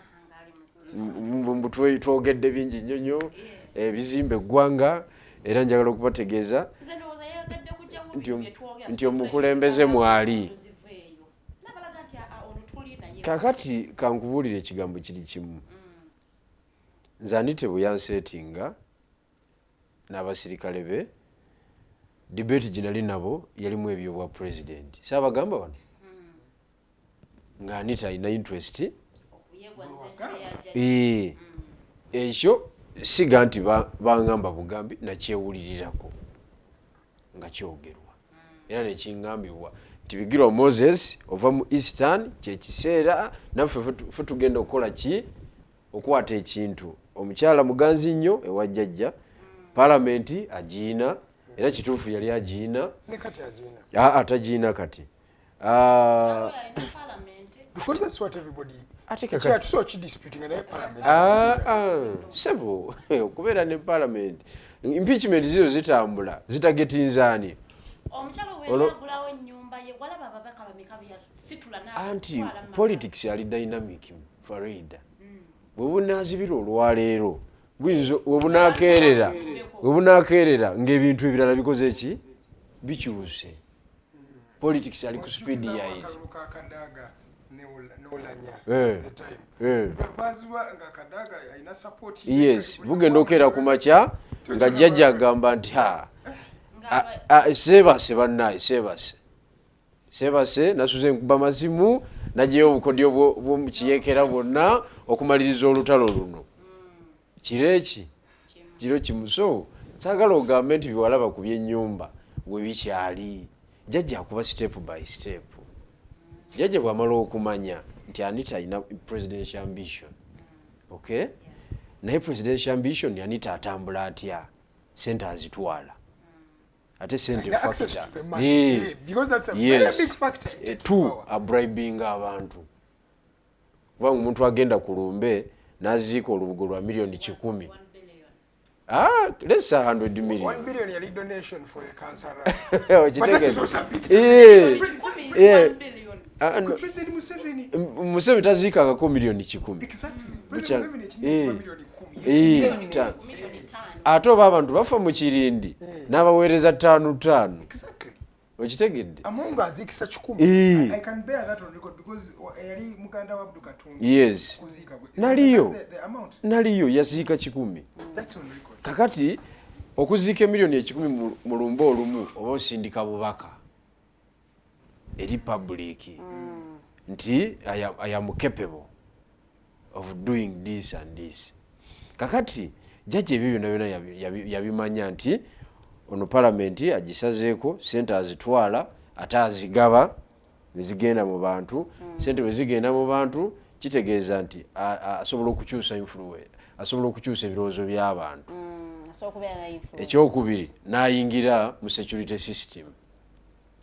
G: Mbu twogedde bingi nnyo nnyo ebizimba eggwanga, era njagala okubategeeza
E: Nze ndowooza yayagadde kujjawo bye twogera.
G: Nti omukulembeze mwali.
E: Tuziveeyo nabalaga nti ono tuli naye.
G: Kakati kankubuulire ekigambo kiri kimu. Nze Anita bwe yanseetinga n'abasirikale be, debate gye nali nabo yalimu ebyobwa pulezidenti. Saabagamba wano nga Anita alina interest. Ekyo siga nti baŋŋamba bugambi, nakyewulirirako nga kyogerwa, era nekiŋŋambibwa nti Bigirwa Moses ova mu Eastern, kyekiseera naffe ffe tugenda okukola ki? Okwata ekintu. Omukyala muganzi nnyo ewa jjajja, palamenti agiina, era kituufu yali agiina.
F: Ne kati agiina.
G: Aa, tagiina kati.
F: Because that's what everybody
G: Ate
F: ekirala tusobola kidisputinga, naye parliament.
G: Ah, sebo, okubeera ne parliament, impeachment zizo zitambula zitagetinzaani?
E: Omukyala weyagulawo ennyumba ye, walaba ababaka bameka byasitula?
G: Anti politics ali dynamic, Farida. Bwe bunaazibira olwaleero, buyinza we bunaakeerera ng'ebintu ebirala bikoze ki? Bikyuse. Politics ali ku speed yaiti.
F: Akalulu ka Kadaga n'Olanya at the time. Baziba nga Kadaga alina support.
G: Yes, bugenda okeera ku makya nga jjajja agamba nti ha, seebase bannaye, seebase, seebase, nasuze nkuba masimu, najjayo obukodyo bw'omukiyeekera bwonna okumaliriza olutalo luno kiro eki, kiro kimu. So saagala ogambe nti byewalaba ku byennyumba bwe bikyali. Jjajja akuba step by step. Jjajja bw'amala okumanya nti Anita alina presidential ambition, okay, naye presidential ambition Anita atambula atya? Sente azitwala, ate sente
F: Alina access
G: factor.
F: to the money. Because that's a very big factor in taking
G: Two,
F: power.
G: Abribinga abantu, kubanga omuntu agenda ku lumbe n'aziika olubugo lwa miliyoni 100, let's say 100 million.
F: 1 billion yali donation for a cancer.
G: Okitegeeza?
F: But that is also a big
G: No.
F: President Museveni.
G: Museveni taziikangako miliyoni 100.
F: Exactly. President Museveni ekinyesi miliyoni 10.
G: 5. Ate oba abantu bafa mu kirindi n'abaweereza ttaano ttaano.
F: Exactly.
G: Okitegedde?
F: Amongo aziikisa 100. I can bear that on record because yali muganda wa Abdu Katuntu. Kuziika gwe.
G: Naliyo.
F: The amount.
G: Naliyo, yaziika 100.
F: That's on record.
G: Kakati okuziika emiliyoni 100 mu lumbe olumu, oba osindika bubaka eri public nti I am capable of doing this and this. Kakati jjajja ebyo byonna byonna yabimanya nti Ono palamenti agisazeeko, sente azitwala ate azigaba nezigenda mu bantu. Sente bwe zigenda mu bantu, kitegeeza nti asobola okukyusa influence, asobola okukyusa ebirowoozo by'abantu.
E: Asobola okubeera na influence.
G: Ekyokubiri, n'ayingira mu security system,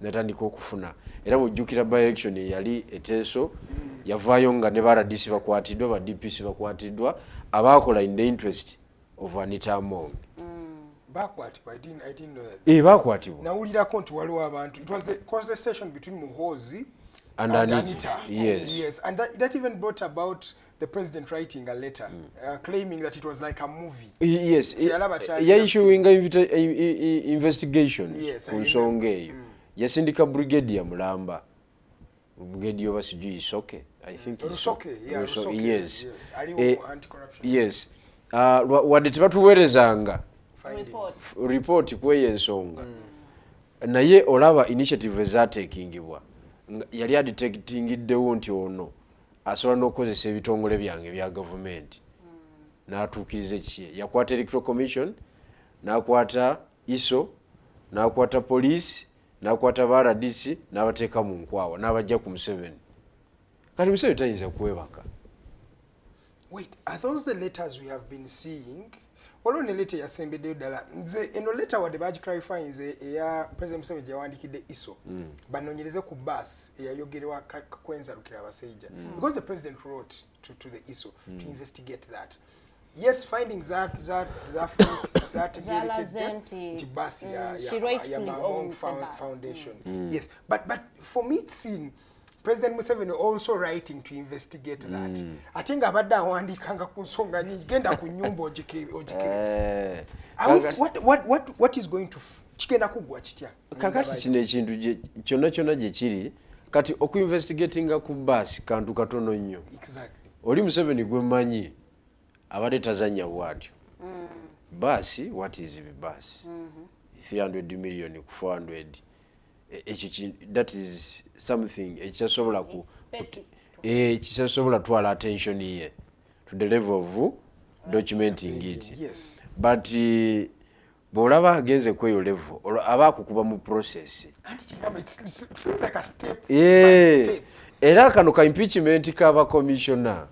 G: natandika okufuna. Era bwojjukira by election eyali eteeso, yavaayo nga ne ba RDC bakwatiddwa, ba DPC bakwatiddwa, abakola in the interest of Anita Among.
F: Bakwatibwa? I didn't know that.
G: E, bakwatibwa.
F: Nawulirako nti waliwo abantu, it was the contestation between Muhoozi
G: and Anita. Yes.
F: Yes, and that even brought about the president writing a letter claiming that it was like a movie.
G: Yes.
F: Kyeyalaba kyali.
G: Yaissuinga investigation
F: Yes, I
G: ku nsonga eyo. Yasindika brigadier mulamba, brigadier oba sijui Isoke, I think.
F: Rusoke, yeah, Rusoke,
G: yes.
F: Yes. Aliwo mu anti-corruption.
G: Yes. Wadde tebatuweerezanga
F: findings.
E: Report.
G: Report kweyo ensonga, naye olaba initiative ezateekingibwa nga yali adetectingiddewo nti ono asobola n'okukozesa ebitongole byange ebya gavumenti n'atuukiriza ekiye. Yakwata Electoral Commission, n'akwata ISO, n'akwata police, n'akwata ba RDC, n'abateeka mu nkwawa, n'abajja ku Museveni. Kati Museveni tayinza kwebaka.
F: Wait, are those the letters we have been seeing? Waliwo ne letter eyasembeddeyo ddala. Nze eno letter wadde bagiclarify, nze eya President Museveni gye yawandiikidde ISO banoonyereze ku bus eyayogerwa Kakwenza Rukirabashaija, because the president wrote to the ISO to investigate that. Yes, findings
E: Zalaze
F: zategeerekedde nti bus
E: she rightfully
F: ya Mamong
E: owned the bus.
F: Foundation. Yes, but for me it's seen President Museveni also writing to investigate that, ate ng'abadde awandiikanga ku nsonga nyingi. Genda ku nyumba ogikebe. What is going to kigenda kuggwa kitya?
G: Kakati kino ekintu kyonna kyonna gye kiri kati, okuinvestigatinga ku baasi kantu katono nnyo. Oli Museveni gwe mmanyi abadde tazannya bw'atyo. Baasi, what is baasi? 300 million ku 400. Ekyo that is something ekitasobola ku
E: It's petty.
G: Kitasobola twala attention ye to the level of documenting it. But bw'olaba agenze kweyo level, olwo aba akukuba mu process.
F: Anti kigamba it feels like a step by step.
G: Era kano ka impeachment k'abakomishona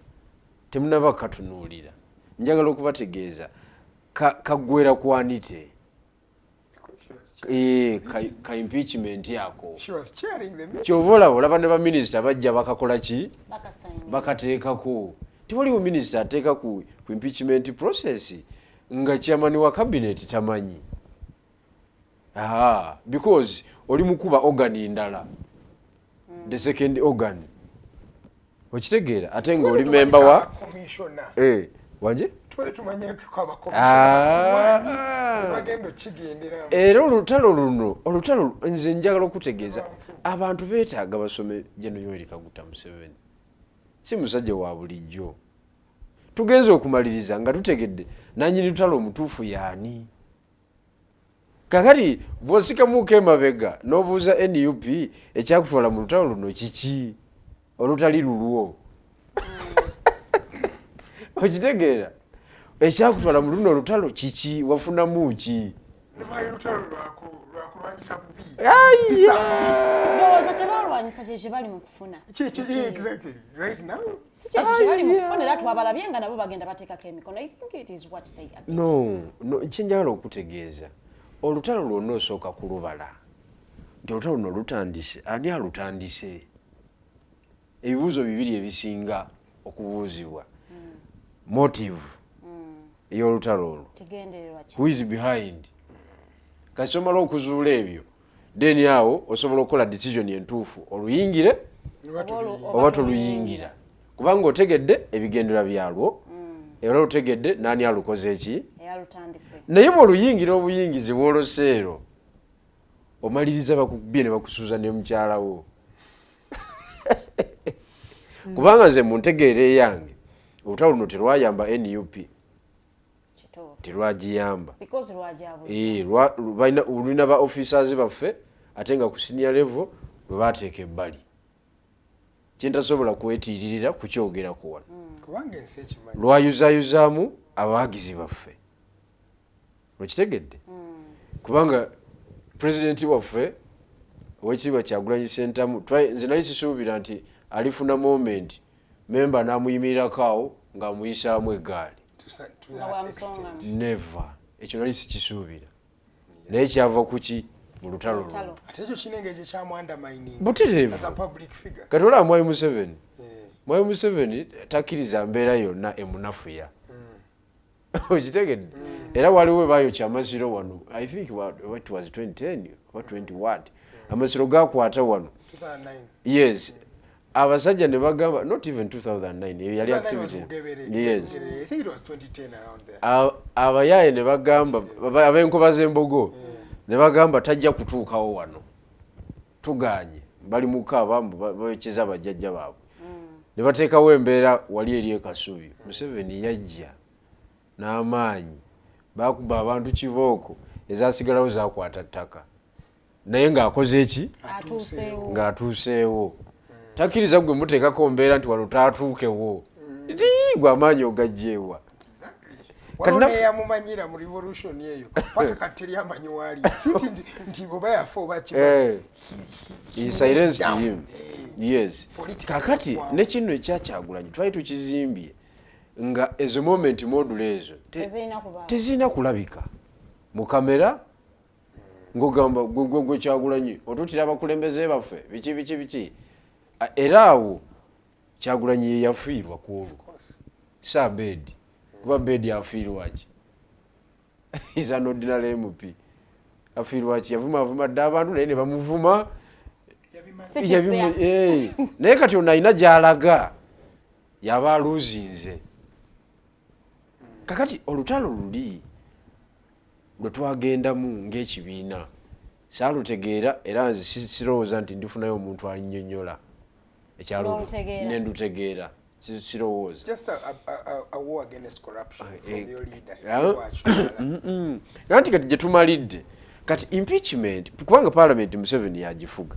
G: temunaba katunuulira. Njagala okubategeeza kaggwera ku Anita. Ka impeachment ako.
F: She was chairing the meeting.
G: Kyova olaba ne baminisita bajja bakakola ki?
E: Bakasaini.
G: Bakateekako. Tewaliwo minisita ateeka ku impeachment process nga chairman wa cabinet tamanyi. Aha, because oli mukuba organ ndala, the second organ, okitegeera? Ate nga oli member wa
F: Commissioner.
G: Wanje.
F: Tubale tumanyeko
G: Ah.
F: abakomishona bagenda okigenderamu.
G: Era olutalo luno, olutalo, nze njagala okutegeeza abantu beetaaga basome General Yoweri Kaguta Museveni si musajja wa bulijjo. Tugenze okumaliriza nga tutegedde nanyini lutalo omutuufu yaani. Kakati bw'osikamuuko emabega n'obuuza NUP, ekyakutwala mu lutalo luno kiki olutali lulwo? Okitegeera? Ekyakutwala mu luno olutalo kiki? Wafunamu ki?
F: Lwali lutalo lwakulwanyisa bubi.
G: Aya!
F: Mpisa mbi.
E: Ndowooza kyebalwanyisa kyekyo kyebali mu kufuna.
F: Kyekyo, yeah, exactly, right now.
E: Si kyekyo kyebali mu kufuna, era twabalabye nga nabo bagenda bateekako emikono. I think it is what they are.
G: No, kyenjagala okutegeeza, olutalo lwonna osooka kulubala nti olutalo luno lutandise, ani alutandise? Ebibuuzo bibiri ebisinga okubuuzibwa: motive ey'olutalo olwo,
E: Kigendererwa ki?
G: who is behind. Kasi omala okuzuula ebyo, then awo osobola okukola decision entuufu, oluyingire oba toluyingira, kubanga otegedde ebigendererwa byalwo era otegedde nani alukoze eki.
E: Eyalutandise.
G: Naye bw'oluyingira obuyingizi bw'oloseero, omaliriza bakubye ne bakusuuza ne mukyalawo. Kubanga nze mu ntegeera eyange, olutalo luno terwayamba NUP.
E: Kituufu.
G: Terwagiyamba.
E: Because lwajabula.
G: Eh, lulina ba officers baffe ate nga ku senior level lwe bateeka ebbali, kyentasobola kwetiiririra kukyogerako wano.
F: Kubanga ensi ekimanyi.
G: Lwayuzayuzaamu abawagizi baffe, okitegedde? Kubanga pulezidenti waffe, Owekitiibwa Kyagulanyi Sentamu, nze nali sisuubira nti alifuna moment memba n'amuyimirirako awo ng'amuyisaamu eggaali.
F: To that extent.
G: Never. Ekyo nali sikisuubira, naye kyava kuki? Mu lutalo luno.
E: Lutalo.
F: Ate ekyo kirina engeri gyekyamwandamining
G: Butereevu.
F: as a public figure.
G: Kati olaba Mwami Museveni, Mwami Museveni takkiriza mbeera yonna emunafuya, okitegedde? Era waliwo bayokya amasiro wano, I think what was 2010 oba 20 what, amasiro gakwata wano.
F: 2009.
G: Yes, abasajja ne bagamba, not even 2009, eyo yali
F: 2009 was
G: activity.
F: Bugerere.
G: Yes.
F: Bugerere. I think it was 2010, around there.
G: Abayaaye ne bagamba, ab'enkoba z'embogo ne bagamba, tajja kutuukawo wano, tuganye, bali mukaaba mbu bayokeza bajjajja baabwe. Ne bateekawo embeera wali eri ekasubi. Museveni yajja n'amaanyi, bakuba abantu kibooko, ezasigalawo zakwata ttaka, naye ng'akoze eki?
E: Atuuseewo.
G: Ng'atuuseewo. Takkiriza gwe muteekako mbeera nti wano taatuukewo, ti gwe amaanyi ogajjeewa?
F: Waliwo neyamumanyira mu revolution eyo, paka kati teri amanyi waali, si nti oba yafa oba kiba.
G: He silenced him. Yes.
F: Political
G: Kakati
F: wow.
G: ne kino ekyakyagulanyi twali tukizimbye nga ezo moment module ezo
E: Tezirina kubaawo.
G: Tezirina kulabika mu kamera ng'ogamba gwe gwe gwe Kyagulanyi otutira abakulembeze baffe, biki biki biki. Era awo Kyagulanyi ye yafiirwa ku olwo, si Abedi, kuba Abedi afiirwa ki? Is an ordinary MP. Afiirwa ki? Yavuma avuma dde abantu, naye ne bamuvuma.
E: Si kipya.
G: Naye kati ono alina gy'alaga, yaba aluuzinze. Kakati olutalo luli lwe twagendamu ng'ekibiina saalutegeera, era nze sirowooza nti ndifunayo omuntu annyonnyola ekyalo
E: N'olutegeera.
G: Ne ndutegeera. Sirowooza.
F: It's just a war against corruption from your leader.
G: Ah.
F: Wakitwala.
G: Anti kati gye tumalidde kati impeachment, kubanga parliament Museveni yagifuga.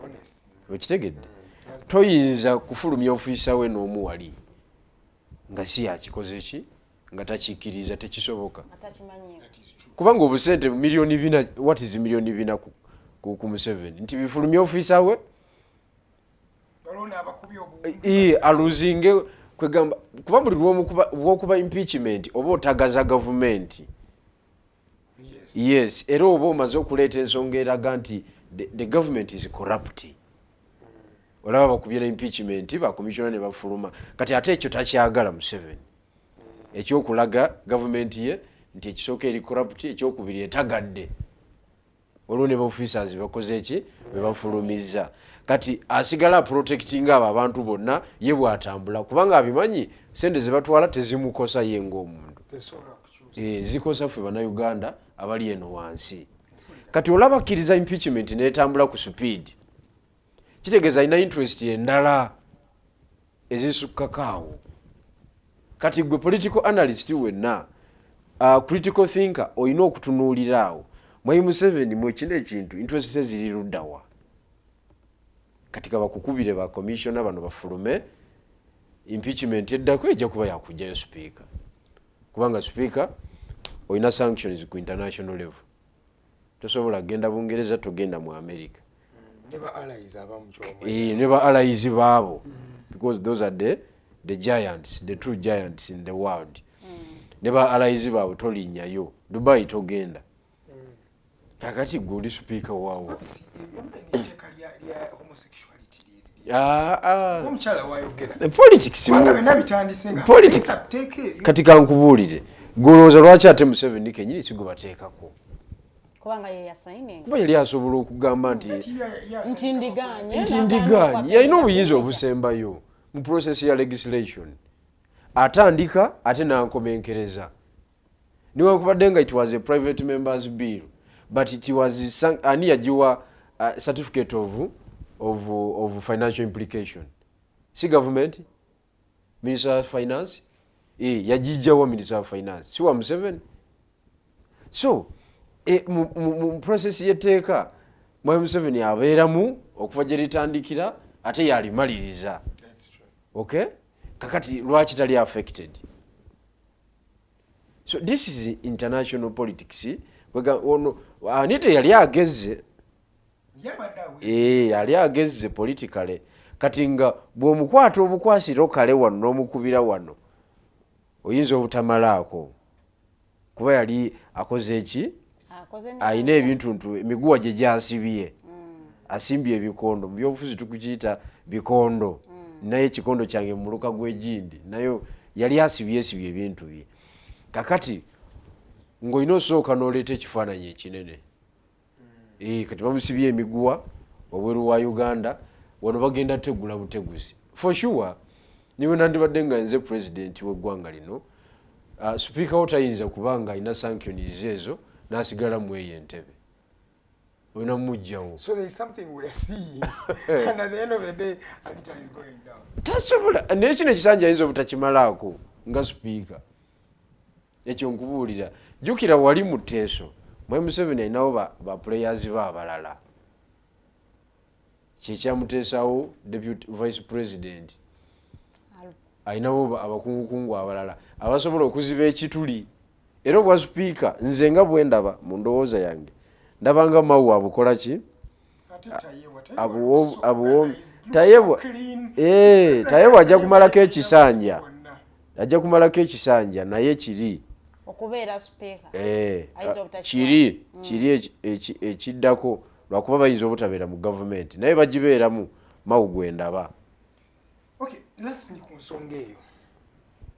F: Honest.
G: Okitegedde? Toyinza kufulumya ofiisa we n'omuwali nga si yakikoze ki, nga takikkiriza, tekisoboka.
E: Atakimanyiiko.
F: That is true.
G: Kubanga obusente 4 miliyoni, what is 4 miliyoni ku Museveni nti bifulumya ofiisa we?
F: Waliwo n'abakubi obuwumbi.
G: Aluzinge kwegamba, kuba buli lwokuba impeachment oba otagaza gavumenti. Yes, era oba omaze okuleeta ensonga eraga nti the government is corrupt. Olaba bakubye na impeachment, bakomisiona ne bafuluma. Kati ate ekyo takyagala Museveni, ekyokulaga gavumenti ye nti ekisooka eri corrupt, ekyokubiri etagadde. Waliwo ne baofficers bakoze eki, bebafulumiza. Kati asigala aprotectinga abo abantu bonna ye bwatambula, kubanga abimanyi sente zebatwala tezimukosa ye ngaomuntu.
F: Tesobola kukyusa.
G: Zikosa ffe Bannayuganda abali eno wansi. Kati olaba akkiriza impeachment netambula ku speed, kitegeeza alina interest endala ezisukkako awo. Kati gwe political analyst wenna, critical thinker, olina okutunuulira awo Mwai Museveni mwekino ekintu interest ze ziri luddawa. Kati kabakukubire ba commissioner bano bafulume, impeachment eddako ejja kuba yakugjayo speaker, kubanga speaker olina sanctions ku international level, tosobola kugenda Bungereza, togenda mu America.
F: Ne ba allies abamu kyomanyi.
G: Ne ba allies baabo, because those are the giants, the true giants in the world. Ne ba allies baabwe tolinnyayo Dubai, togenda. Kakati gwe oli speaker waawo.
F: Si, etteeka lya homosexuality
G: Ah, ah.
F: omukyala wayogera.
G: Politics
F: Kubanga byonna bitandise nga
G: Politics.
F: teeka eryo.
G: Kati kankubuulire, golowooza lwaki ate Museveni kenyini si gwe bateekako?
E: Kubanga ye yasayininga.
G: Kuba yali asobola okugamba nti
E: Nti ndiganye.
G: Nti ndiganye. Yalina obuyinza obusembayo mu process ya legislation, atandika ate nankomenkereza, newankubadde nga it was a private members bill, but it was ani yagiwa certificate of financial implication? Si government, Minister of Finance. Yagijjawa Minister of Finance? Si wa Museveni? So mu process y'etteeka Mwami Museveni abeeramu okuva gye litandikira ate yalimaliriza.
F: That's true.
G: Okay, kakati lwaki tali affected? So this is international politics. Ono Anita yali ageze, yali ageze politically. Kati nga bw'omukwata obukwasiro kale wano n'omukubira wano, oyinza obutamalaako, kuba yali akoze eki, ayina ebintuntu, emiguwa gye gyasibye, asimbye ebikondo. Mu byobufuzi tukiyita bikondo, naye ekikondo kyange mu muluka gw'egindi, nayo yali asibyesibye ebintu bye. Kakati ng'olina osooka n'oleeta ekifaananyi ekinene. Kati bamusibye emiguwa wabweru wa Uganda, wano bagenda tegula buteguzi for sure. Niwe nandibadde nga nze president w'eggwanga lino, sipiika wo tayinza kubanga alina sanctions ezo n'asigala mu eyo entebe, olina mumugjawo.
F: So there is something we are seeing, and at the end of the day, Anita is going down.
G: Tasobola, naye kino ekisanja ayinza obutakimalaako nga sipiika. Ekyo nkubuulira, jjukira wali mu tteeso, Mwami Museveni alinawo ba players be abalala, kyekyamuteesawo deputy vice president, alinawo abakungukungu abalala abasobola okuziba ekituli. Era obwa sipiika, nze nga bwe ndaba mu ndowooza yange, ndabanga Mao abukola ki?
F: Ate Tayebwa,
G: Tayebwa
F: clean.
G: Tayebwa ajja kumalako ekisanja, ajja kumalako ekisanja, naye kiri
E: okubeera sipiika ayinza obutakimala.
G: Kiri ekiddako, lwakuba bayinza obutabeera mu gavumenti, naye bagibeeramu. Mao gwe ndaba.
F: Okay, lastly, ku nsonga eyo,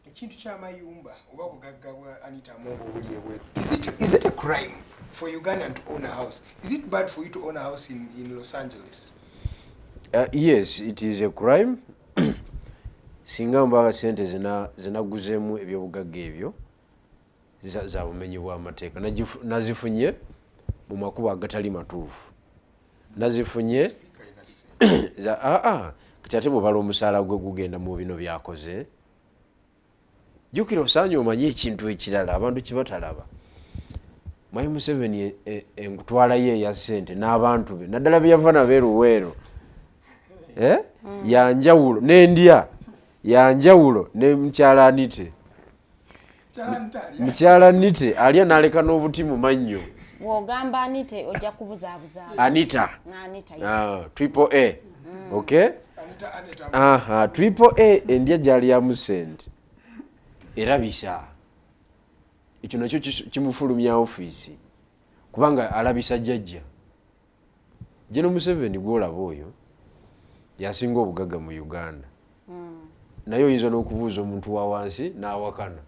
F: ekintu ky'amayumba oba bugagga bwa Anita Among obuli ebweru, is it a crime for Ugandan to own a house? Is it bad for you to own a house in Los Angeles?
G: Yes, it is a crime. Singa mbanga sente zinaguzeemu ebyobugagga ebyo za bumenyi bw'amateeka. Nazifunye mu makubo agatali matuufu, nazifunye
F: Speaker ina ssente.
G: Aa, kati ate bwobala omusaala gwe gugenda mu bino byakoze. Jjukira osaanye omanye ekintu ekirala abantu kyebatalaba. Mwami Museveni enkutwalayo eya ssente n'abantu be, naddala bye yava nabo eruweero, eh? Yanjawulo n'endya yanjawulo ne mukyala Anite.
F: Kyala alya.
G: Mukyala Anite alya n'aleka n'obuti mu mannyo.
E: Bw'ogamba Anite ojja kubuzaabuza.
G: Anita.
E: Anita, yes.
G: Ah, triple A, okay.
F: Anita, Anita.
G: Aha, triple A, endya gyalyamu sente erabisa. Ekyo nakyo kimufulumya ofiisi kubanga alabisa jjajja. Geno Museveni gwolaba oyo yasinga obugagga mu Uganda, naye oyinza n'okubuuza omuntu wa wansi n'awakana.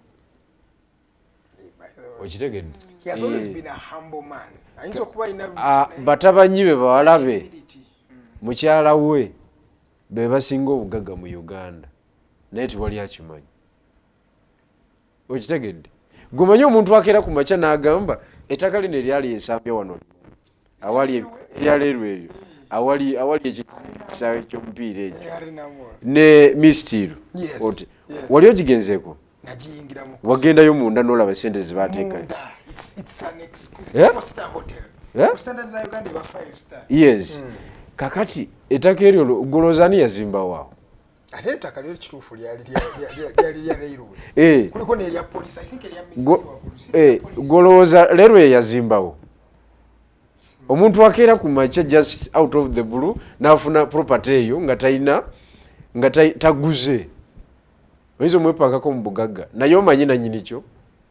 F: By the way,
G: Okitegedde?
F: he has always been a humble man. Ayinza okuba alina
G: Ah, batabanyi be, bawala be,
F: humility.
G: mukyala we, be basinga obugagga mu Uganda, naye tewali akimanyi. Okitegedde? Gwemanyi omuntu akeera ku makya n'agamba ettaka lino eryali ensambya wano awali eryaleerwa eryo awali ekisaawe ky'omupiira ekyo
F: Eh, Arena Mall.
G: ne Mistil.
F: Yes,
G: Oti
F: yes.
G: wali ogigenzeeko?
F: Nagiyingiramu.
G: Wagendayo munda n'olaba sente zebateekayo?
F: Munda. It's an exquisite
G: Eh?
F: 4-star hotel.
G: Eh?
F: Ku standard za Uganda eba 5 star.
G: Yes. Kakati ettaka eryo golooza ani yazimbawo awo?
F: Ate ettaka lyo kituufu lyali lya railway. Kuliko n'erya police. I think erya Mistil waggulu. Si erya police.
G: Golowooza leero ye yazimbawo? Omuntu akeera ku makya just out of the blue n'afuna property eyo nga talina, nga taguze, oyinza omwepakako mu bugagga, naye omanyi nanyini kyo?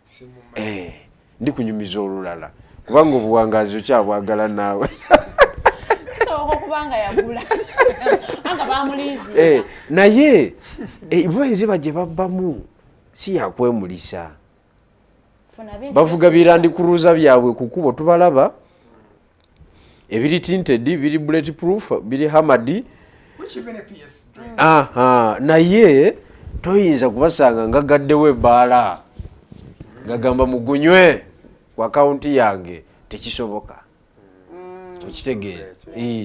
F: Simumanyi.
G: Ndi kunyumiza olulala kubanga obuwangaazi okyabwagala naawe.
E: Kisoboka okuba nga yagula anga bamuliizi.
G: Naye bo enziba gye babbamu si yakwemulisa. Bavuga bi Land Cruiser byabwe ku kubo, tubalaba, ebiri tinted, biri bullet proof, biri hamadi.
F: Which even a PS drive.
G: Aha, naye toyinza kubasanga nga gaddewo ebbaala ngagamba mugunywe ku akawunti yange, tekisoboka. Okitegeera?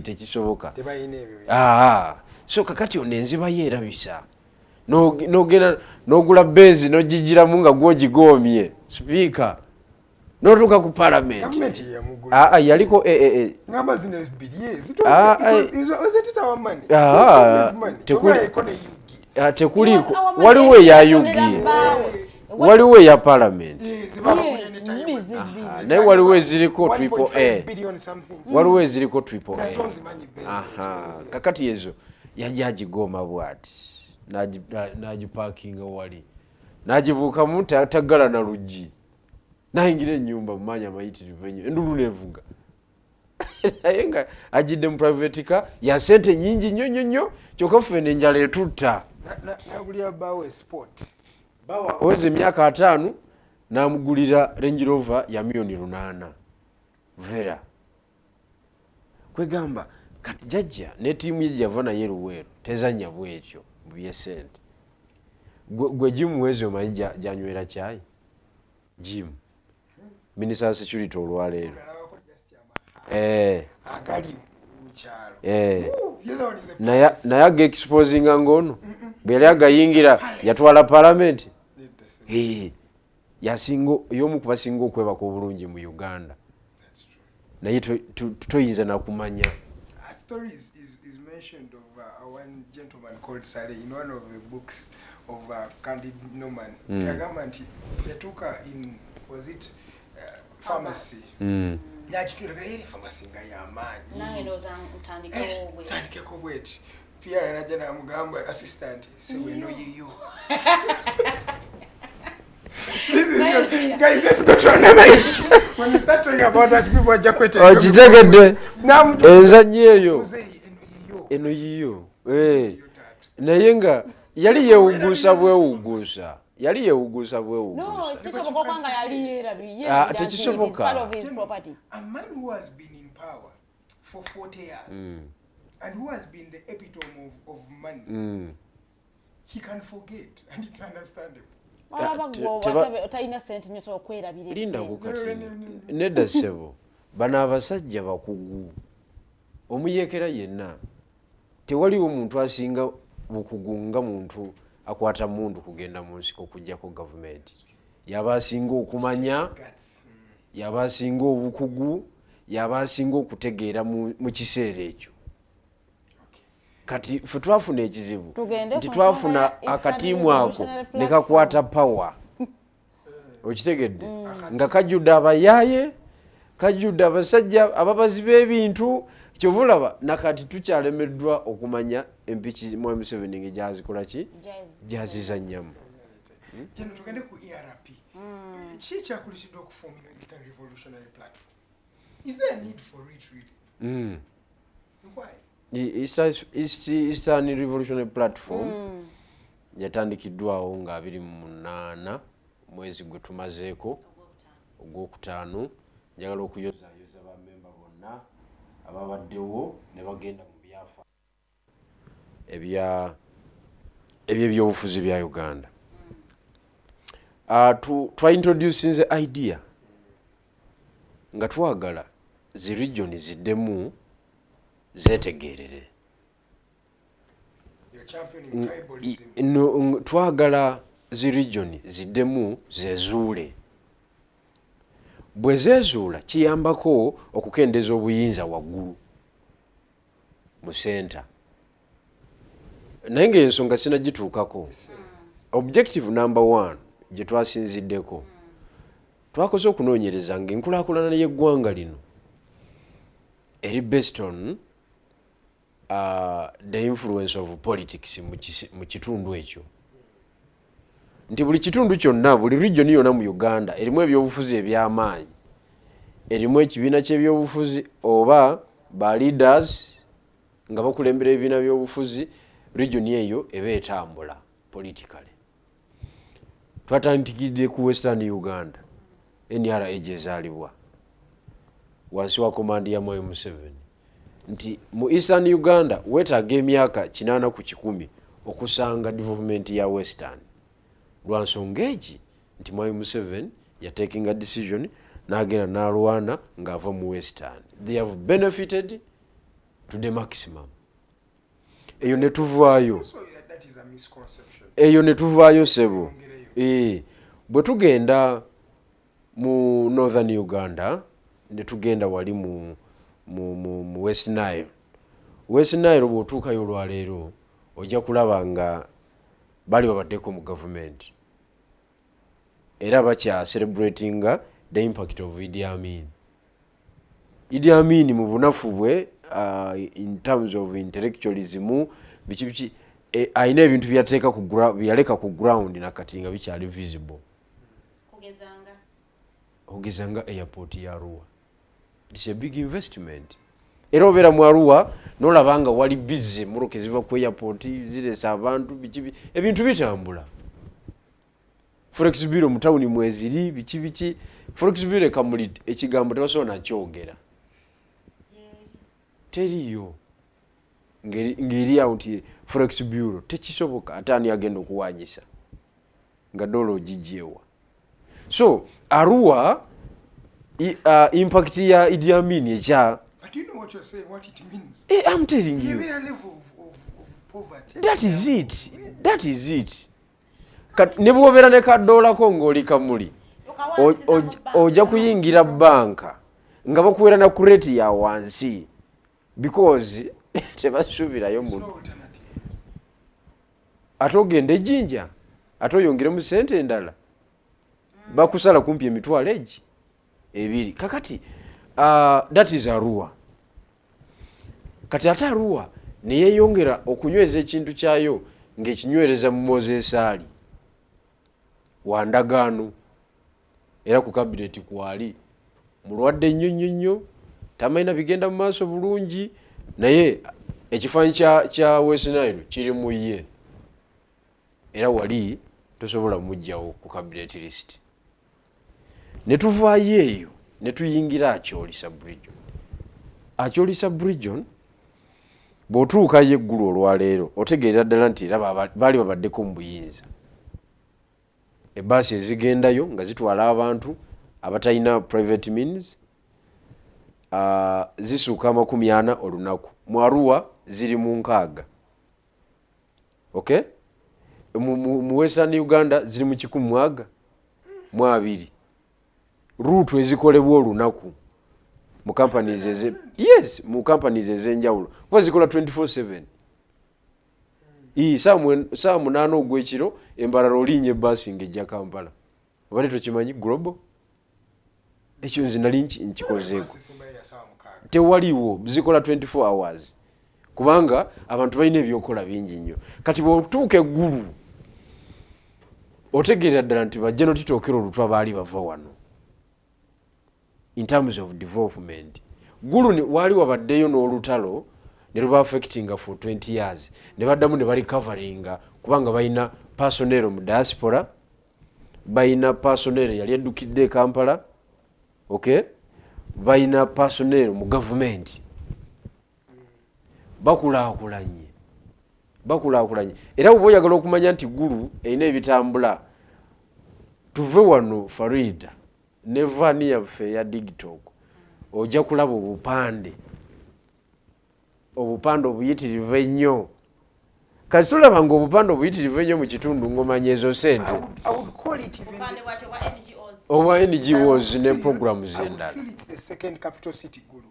G: Tekisoboka.
F: Tebalina ebyo.
G: Aa, so kakati ono enziba ye erabisa. N'ogenda n'ogula Benz n'ogigiramu nga gwogigoomye sipiika n'otuuka ku palamenti.
F: Gavumenti yeyamugula.
G: Aa, yaliko
F: Ngamba zino ebbiri, yes. It
G: Ah,
F: was it our money?
G: Ah,
F: It was government money.
G: tekuli-
F: Kyokka yaliko ne UG.
G: Ah, tekuliiko, waliwo eya UG. Waliwo eya parliament.
F: Eh, ze babagulira ne time.
E: Zibbi, zibbi.
G: Naye waliwo eziriko
F: 1.5
G: triple A.
F: billion something.
G: Waliwo eziriko triple
F: Nazo
G: A.
F: nzimanyi Benz.
G: Aha, kakati ezo yajja agigooma bwati, n'agipakinga wali, n'agibuukamu, taggala na luggi, nayingira ennyumba mu maanyi amayitirivu ennyo, endulu nevuga, naye nga agidde mu private car ya sente nyingi nnyo nnyo nnyo. Kyokka ffe enjala etutta.
F: Nagulira bawe sport.
G: Aweza emyaka 50 n'amugulira Range Rover ya miliyoni 8 vera. Kwegamba kati jajja ne ttiimu ye gyava naye Luweero tezanya bwekyo mu byesente. Gwe Jim, wezi omanyi gyanywera kyayi Jim, Minister wa Security olwaleero.
F: Nalabako just amaka agali mu kyalo. Ooh, the other one is a palace.
G: Naye aga-exposinga ng'ono bwe yali agayingira yatwala palamenti.
F: Nedda, sir.
G: Yasinga, y'omu ku basinga okwebaka obulungi mu Uganda.
F: That's true.
G: Naye toyinza nakumanya.
F: A story is mentioned of one gentleman called Saleh in one of the books of Candid Norman. Yagamba nti yatuuka in, was it pharmacy, n'akitwira eri pharmacy nga y'amaanyi.
C: Nange ndowooza ntandikewo bwe.
F: Tandikeko bweti PR najja namugamba, "Assistant, seweno yiyo." This is guys, let's go to another issue. When we start talking about that, people are kwete.
G: Okitegedde? Enzanyi eyo.
F: Muzeeyi, eno yiyo.
G: Eno yiyo. Naye nga yali yeewuguusa bwewuguusa, yali yeewuguusa
E: No,
G: bwewuguusa.
E: kisoboka okuba nga yali yeerabye.
G: Ah, tekisoboka.
E: Part of his property.
F: A man who has been in power for 40 years and who has been the epitome of money, he can forget, and it's understandable.
E: Olaba gwe otalina sente nnyo, osobola okwerabira
G: Lindako.
E: essente.
G: Kati nedda ssebo, bano abasajja bakugu. Omuyeekera yenna, tewaliwo muntu asinga bukugu nga muntu akwata mundu kugenda mu nsiko okugjako gavumenti. Yaba asinga okumanya,
F: Guts.
G: yaba asinga obukugu, yaba asinga okutegeera mu kiseera ekyo. Kati ffe twafuna ekizibu
E: Tugende
G: nti
E: ku
G: twafuna
E: nsonga ya Eastern
G: akatiimu ako
E: Revolutionary
G: ne kakwata power, okitegedde, nga kajjudde abayaaye, kajjudde abasajja ababazi b'ebintu. Kyova olaba nakati tukyalemeddwa okumanya empiki mwami Museveni nga gyazikola ki, gyazizannyamu.
F: Kino tugende ku ERP. Ki ekyakuleetedde okuforminga Eastern Revolutionary Platform? Is there a need for it, really? Why?
G: Eastern Revolutionary Platform yatandikiddwawo nga 28 mwezi gwe tumazeeko ogwokutaano. Njagala okuyozaayoza bamemba bonna ababaddewo ne bagenda mu byafa ebya ebyebyobufuzi bya Uganda. Twaintroducinze idea nga twagala zi region ziddemu zetegerere.
F: You're championing tribalism.
G: No, twagala zi region ziddemu zezuule. Bwe zezuula kiyambako okukendeeza obuyinza waggulu mu center, naye ngaensonga sinagituukako. Objective number one gye twasinziddeko, twakoze okunoonyereza nga enkulaakulana y'eggwanga lino eri based on the influence of politics mu kitundu ekyo, nti buli kitundu kyonna, buli region yonna mu Uganda erimu ebyobufuzi ebyamaanyi, erimu ekibiina ky'ebyobufuzi oba ba leaders nga bakulembera ebibiina byobufuzi, region eyo eba etambula politically. Twatandikidde ku Western Uganda, NRA gyezaalibwa wansi wa command ya Mwami Museveni, nti mu Eastern Uganda weetaaga emyaka 80 ku 100 okusanga development ya Western, lwa nsonga egi nti Mwami Museveni yatekinga decision n'agenda n'alwana ng'ava mu Western. They have benefited to the maximum. Eyo ne tuvaayo.
F: So that is a misconception.
G: Eyo ne tuvaayo sebo. Bwe tugenda mu Northern Uganda ne tugenda wali mu West Nile, West Nile bw'otuukayo olwaleero ojja kulaba nga baali babaddeko mu gavumenti. Era bakya celebratinga the impact of Idi Amin. Idi Amin mu bunafu bwe, in terms of intellectualism, biki biki, alina ebintu byateeka ku byaleka ku ground nakati nga bikyali visible. Okugeza nga airport ya Arua. It's a big investment. Era obeera mu Arua nolaba nga wali busy, mmotoka eziva ku airport ziresa abantu, biki, ebintu bitambula. Forex bureau mu tawuni mweziri, biki biki. Forex bureau Kamuli ekigambo tebasobola nakyogera, teriyo ng'eri awo nti forex bureau tekisoboka. Ate ani agenda okuwanyisa nga dola ogijjeewa? So Arua impact ya Idi Amin ekya
F: But you know what you're saying, what it means.
G: Eh, I'm telling you.
F: Yebeera level of poverty.
G: That is it, that is it. Ne bw'obeera ne kadoolako ng'oli Kamuli, ojja kuyingira banka nga bakuwera na ku rate ya wansi because tebasuubirayo
F: There's
G: muntu.
F: no alternative.
G: Ate ogenda ejjinja, ate oyongeremu sente endala, bakusala kumpi emitwalo egi ebiri. Kakati that is Arua. Kati ate Arua neyeyongera okunyweza ekintu kyayo ng'ekinywereza mu Moses Ali wa ndagaano, era ku kabineti kwali mulwadde nnyo nnyo nnyo, tamalina bigenda mu maaso bulungi, naye ekifaananyi kya West Nile kiri mu ye, era wali tosobola mugjawo ku cabinet list. Ne tuvaayo eyo ne tuyingira Acholi sub-region. Acholi sub-region, bw'otuukayo eggulu olwaleero, otegeerera ddala nti era baali babaddeko mu buyinza. Ebbaasi ezigendayo nga zitwala abantu abatalina private means zisuuka 40 olunaku. Mu Arua ziri mu 60. Okay, mu Western Uganda ziri mu 120 route ezikolebwa olunaku mu companies eze, yes, mu companies ez'enjawulo, kuba zikola 24/7. Ii, saa 8 ogw'ekiro embalala olinya ebbaasi ng'ejja Kampala. Obadde tokimanyi? Global ekyo nze nali nkikozeeko.
F: Basi esembayo ya saawa 6.
G: Tewaliwo, zikola 24 hours kubanga abantu balina ebyokukola bingi nnyo. Kati bw'otuuka eggulu otegeerera ddala nti bajja notitookera olutwa baali bava wano in terms of development. Gulu waali wabaddeyo n'olutalo ne luba affectinga for 20 years, ne baddamu ne barecoveringa kubanga balina personnel mu diaspora, balina personnel yali eddukidde e Kampala, okay, balina personnel mu gavumenti, bakulaakulanye, bakulaakulanye. Era bw'oba oyagala okumanya nti Gulu erina ebitambula, tuve wano Farida ne van yaffe eya Digtalk, ojja kulaba obupande, obupande obuyitirivu ennyo. Kasi tolaba nga obupande obuyitirivu ennyo mu kitundu ng'omanya ezo sente
F: I would call it even
E: Bupande bwakyo bwa NGOs.
G: Obwa NGOs ne programs
F: I would
G: endala.
F: feel it's the second capital city, Gulu.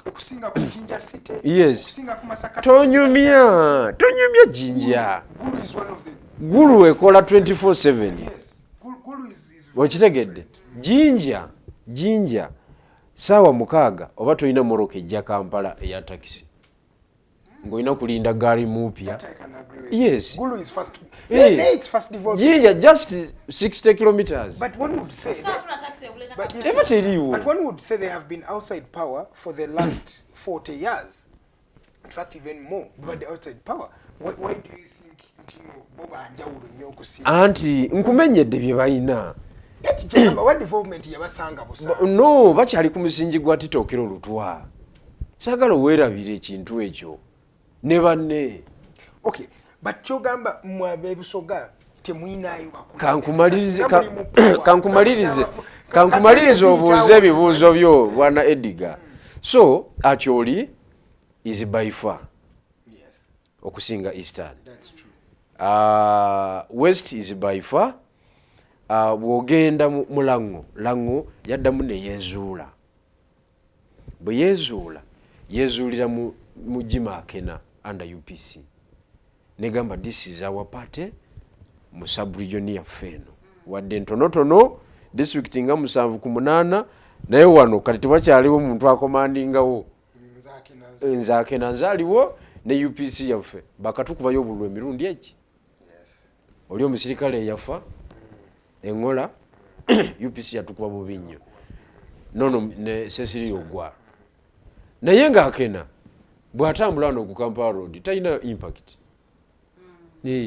F: Okusinga ku Jinja City,
G: Yes.
F: okusinga ku Masaka City,
G: Tonyumya, tonyumya Jinja.
F: Gulu is one of the
G: Gulu ekola 24/7.
F: Yes. Gulu is
G: Okitegedde? Jinja, Jinja saawa 6 oba tolina mmotoka ejja Kampala eya takisi, ng'olina kulinda gaali mupya.
F: That I can agree with.
G: Yes.
F: Gulu is fast.
G: Eh.
F: It's fast developing.
G: Jinja just 60 kilometers.
F: But one would say
E: So afuna taxi ekuleeta
F: but you
G: Eba
F: see,
G: teriiwo.
F: but one would say they have been outside power for the last 40 years. In fact, even more. But the outside power. Why do you think nti no bo banjawulo nnyo okusinga?
G: Anti nkumenyedde bye balina.
F: Yet kyegamba wa development yabasanga busanzi.
G: No, bakyali ku musingi gwa titookera olutwa. Saagala weerabire ekintu ekyo ne banne.
F: Okay, but kyogamba mmwe ab'ebusoga temuyinaayo bakulembeze.
G: Kankumalirize.
F: Nga muli mu power.
G: Kankumalirize, kankumalirize, obuuze ebibuuzo byo, bwana Ediga. So Acholi is by far okusinga Eastern.
F: That's true.
G: West is by far. Bw'ogenda mu Lango, Lango yaddamu neyezuula. Bwe yezuula, yezuulira mu Jim Akena under UPC, negamba this is our party mu subregion yaffe eno. Wadde ntonotono, disitulikiti nga 7 ku 8, naye wano kati tewakyaliwo muntu akomandingawo. Nzaake nanzaaliwo ne UPC yaffe bakatukubayo obululu emirundi egi. Oli omusirikale eyafa eŋŋola, UPC yatukuba bubi nnyo, nono ne Cecilia Ogwal. Naye ng'Akena bw'atambula wano ku Kampala Road talina impact.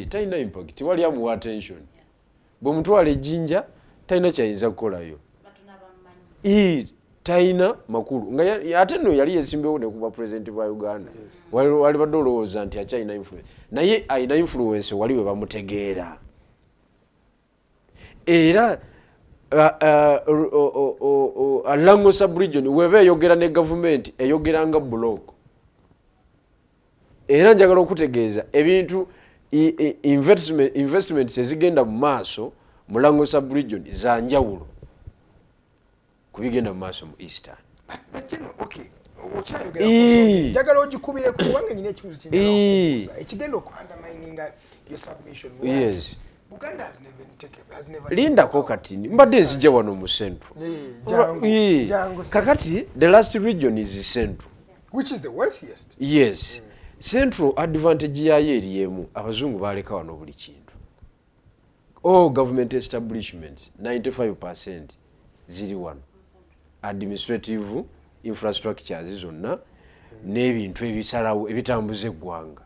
G: Talina impact, wali amuwa attention. Bw'omutwala ejjinja talina kyayinza kukolayo, talina makulu. Nga ate nno yali yesimbewo ne kuba pulezidenti bwa Uganda, wali badde olowooza nti akyalina influence, naye alina influence wali we bamutegeera. Era Lango sub-region weba eyogera ne gavumenti eyogera nga block. Era njagala okutegeeza ebintu investments ezigenda mu maaso mu Lango sub-region za njawulo ku bigenda mu maaso mu Eastern.
F: Njagala ogikubire kubanga nyina ekibuzo kinjagala ekigenda oku undermininga your submission.
G: Yes.
F: Buganda has never taken, has never.
G: Lindako, kati mbadde nzija wano mu Central. Kakati the last region is Central,
F: which is the wealthiest.
G: Yes. Central advantage yayo eri emu: abazungu baleka wano buli kintu. All government establishments, 95 ziri wano, administrative infrastructures zonna n'ebintu ebisalawo ebitambuza eggwanga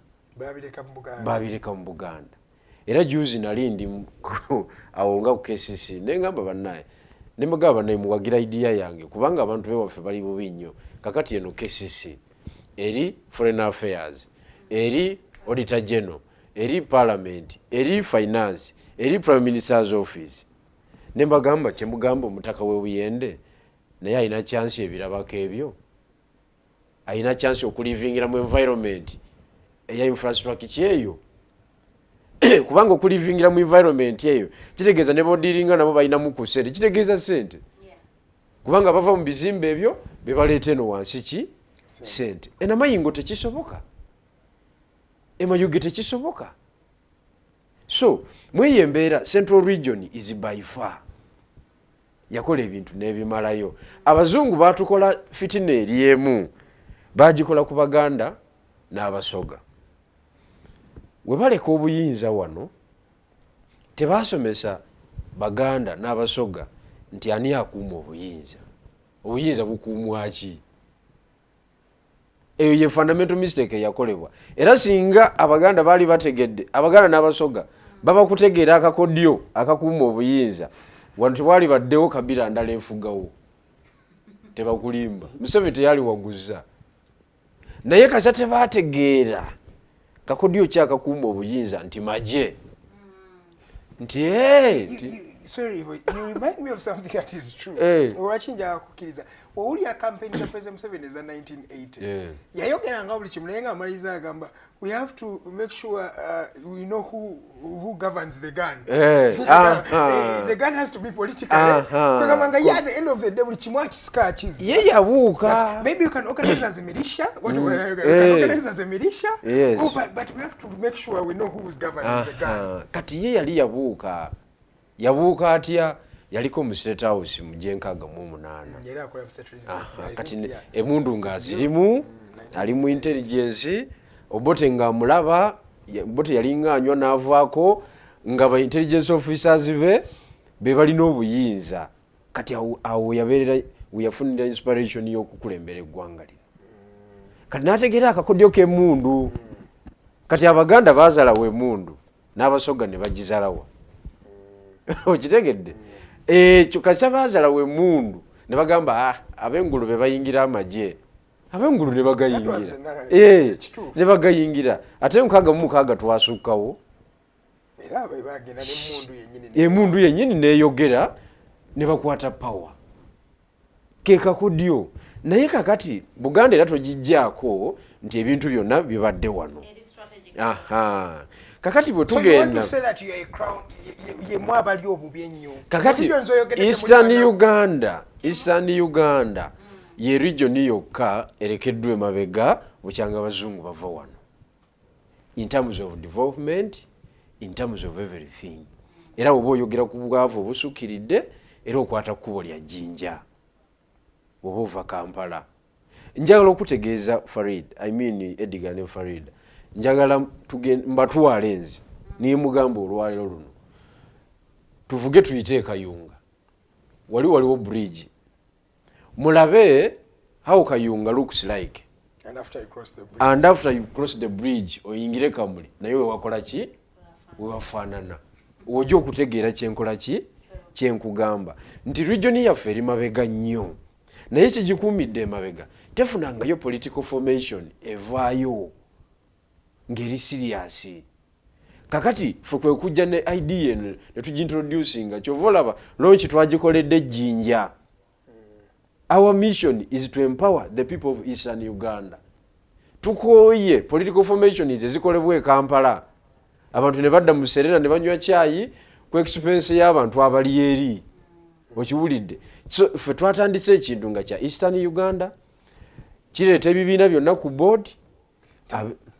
G: babireka mu Buganda. Era juzi nali ndi awo nga ku KCC, nengamba bannaye, nemugamba, "Bannaye, muwagira idea yange, kubanga abantu bewaffe bali bubi nnyo." Kakati eno KCC eri foreign affairs, eri auditor general, eri parliament, eri finance, eri prime minister's office. Nembagamba, kyemugamba omutaka webuyende naye alina chance ebirabako ebyo, alina chance okulivingira mu environment eya infrastructure eyo? Kubanga okulivingira mu environment eyo kitegeeza ne bodiringa nabo balinamu ku sente, kitegeeza sente, kubanga bava mu bizimbe ebyo bebaleeta eno wansi ki sente. Enamayingo tekisoboka, emayuge tekisoboka. So mweyo embeera, Central Region is by far yakola ebintu n'ebimalayo. Abazungu batukola fitina eri emu, bagikola ku Baganda n'Abasoga. We baleka obuyinza wano, tebasomesa Baganda n'Abasoga nti ani akuuma obuyinza, obuyinza bukuumwa ki. Eyo ye fundamental mistake eyakolebwa. Era singa Abaganda baali bategedde, Abaganda n'Abasoga baba kutegeera akakodyo akakuuma obuyinza, wano tewali baddewo kabira ndala efugawo. Tebakulimba, Museveni teyali waguza, naye kasa tebategeera kakodyo ki akakuuma obuyinza, nti magye, nti
F: Sorry, you remind me of something that is true. Lwaki njagala kukkiriza, owulira campaign za President Museveni eza 1980, yayogeranga buli kimu, naye nga amaliriza agamba, "We have to make sure we know who governs the gun." The gun has to be political. Kugamba nga ye at the end of the day buli kimu akisika akiza.
G: Ye yabuuka.
F: Maybe you can organize as a militia. What you can organize as a militia. Oh, but we have to make sure we know who is governing the gun.
G: Kati ye yali yabuuka. Yabuuka atya? Yaliko mu State House mu gyenkaaga mu 8. Kati emundu ng'azirimu, ali mu intelligence. Obote ng'amulaba, Obote yalinga anywa n'avaako, nga ba intelligence officers be balina obuyinza. Kati awo yabeerera weyafunira inspiration y'okukulembera eggwanga lino. Kati n'ategeera akakodyo k'emundu. Kati Abaganda baazalawo emundu n'Abasoga ne bagizalawa, okitegedde ekyo? Kasita baazalawo emundu ne bagamba, "Ah, ab'engulu be bayingira amagye." Ab'engulu ne bagayingira, ne bagayingira. Ate 66 twasukkawo, emundu yennyini neyogera ne bakwata power. Ke kakodyo. Naye kakati Buganda era togijjaako nti ebintu byonna bibadde wano. Aha, kakati bwe tugenda kakati Eastern Uganda, Eastern Uganda ye region yokka erekeddwa emabega bukyanga abazungu bava wano, in terms of development, in terms of everything. Era bw'oba oyogera ku bwavu obusukkiridde, era okwata kkubo lya Jjinja bw'oba ova Kampala. Njagala okutegeeza Farid, I mean Edgar ne Farid, njagala mbatwale nze nimugamba olwaleero luno tuvuge tuyite e Kayunga, wali waliwo bridge, mulabe how Kayunga looks like.
F: And after you cross the bridge.
G: And after you cross the bridge oyingire Kamuli, naye wewakola ki, wewafaanana, ojja okutegeera kyenkola ki, kyenkugamba nti region yaffe eri mabega nnyo, naye kigikuumidde emabega tefunangayo political formation evaayo ng'eri serious. Kakati ffe kwe kujja ne idea eno ne tugintroducinga. Kyova olaba launch twagikoledde Jjinja. Our mission is to empower the people of Eastern Uganda. Tukooye political formations ezikolebwa e Kampala, abantu ne badda mu Serena ne banywa kyayi ku expense y'abantu abali eri. Okiwulidde? So ffe twatandise ekintu nga kya Eastern Uganda, kireeta ebibiina byonna ku board.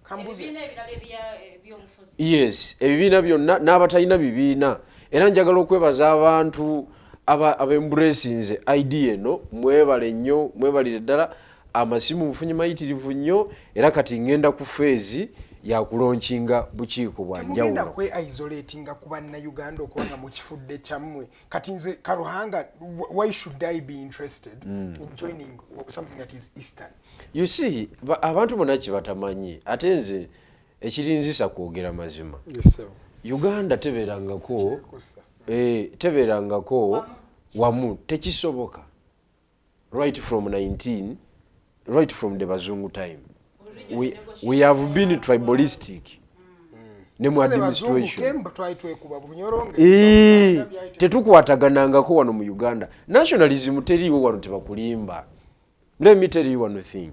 F: Kambuze.
E: Ebibiina ebirala ebyobufuzi.
G: Yes, ebibiina byonna n'abatalina bibiina. Era njagala okwebaza abantu abembracinze idea eno. Mwebale nnyo, mwebalire ddala. Amasimu mufunye mayitirivu nnyo, era kati ŋŋenda ku phase yakulaunchinga bukiiko bwa
F: Temugenda
G: njawulo.
F: kwe isolatinga ku Bannayuganda okuba nga mukifudde kyammwe. Kati nze Karuhanga, why should I be interested in joining something that is Eastern?
G: You see, abantu bonna kye batamanyi, ate nze ekirinzisa kwogera mazima.
F: Yes, sir.
G: Uganda tebeerangako
F: Kyekusa.
G: Tebeerangako wamu, tekisoboka. Right from 19, right from the bazungu time, we have been tribalistic ne mu administration.
F: Twali twekuba bunyoro.
G: Tetukwataganangako wano mu Uganda. Nationalism teriiwo wano, tebakulimba. Let me tell you one thing.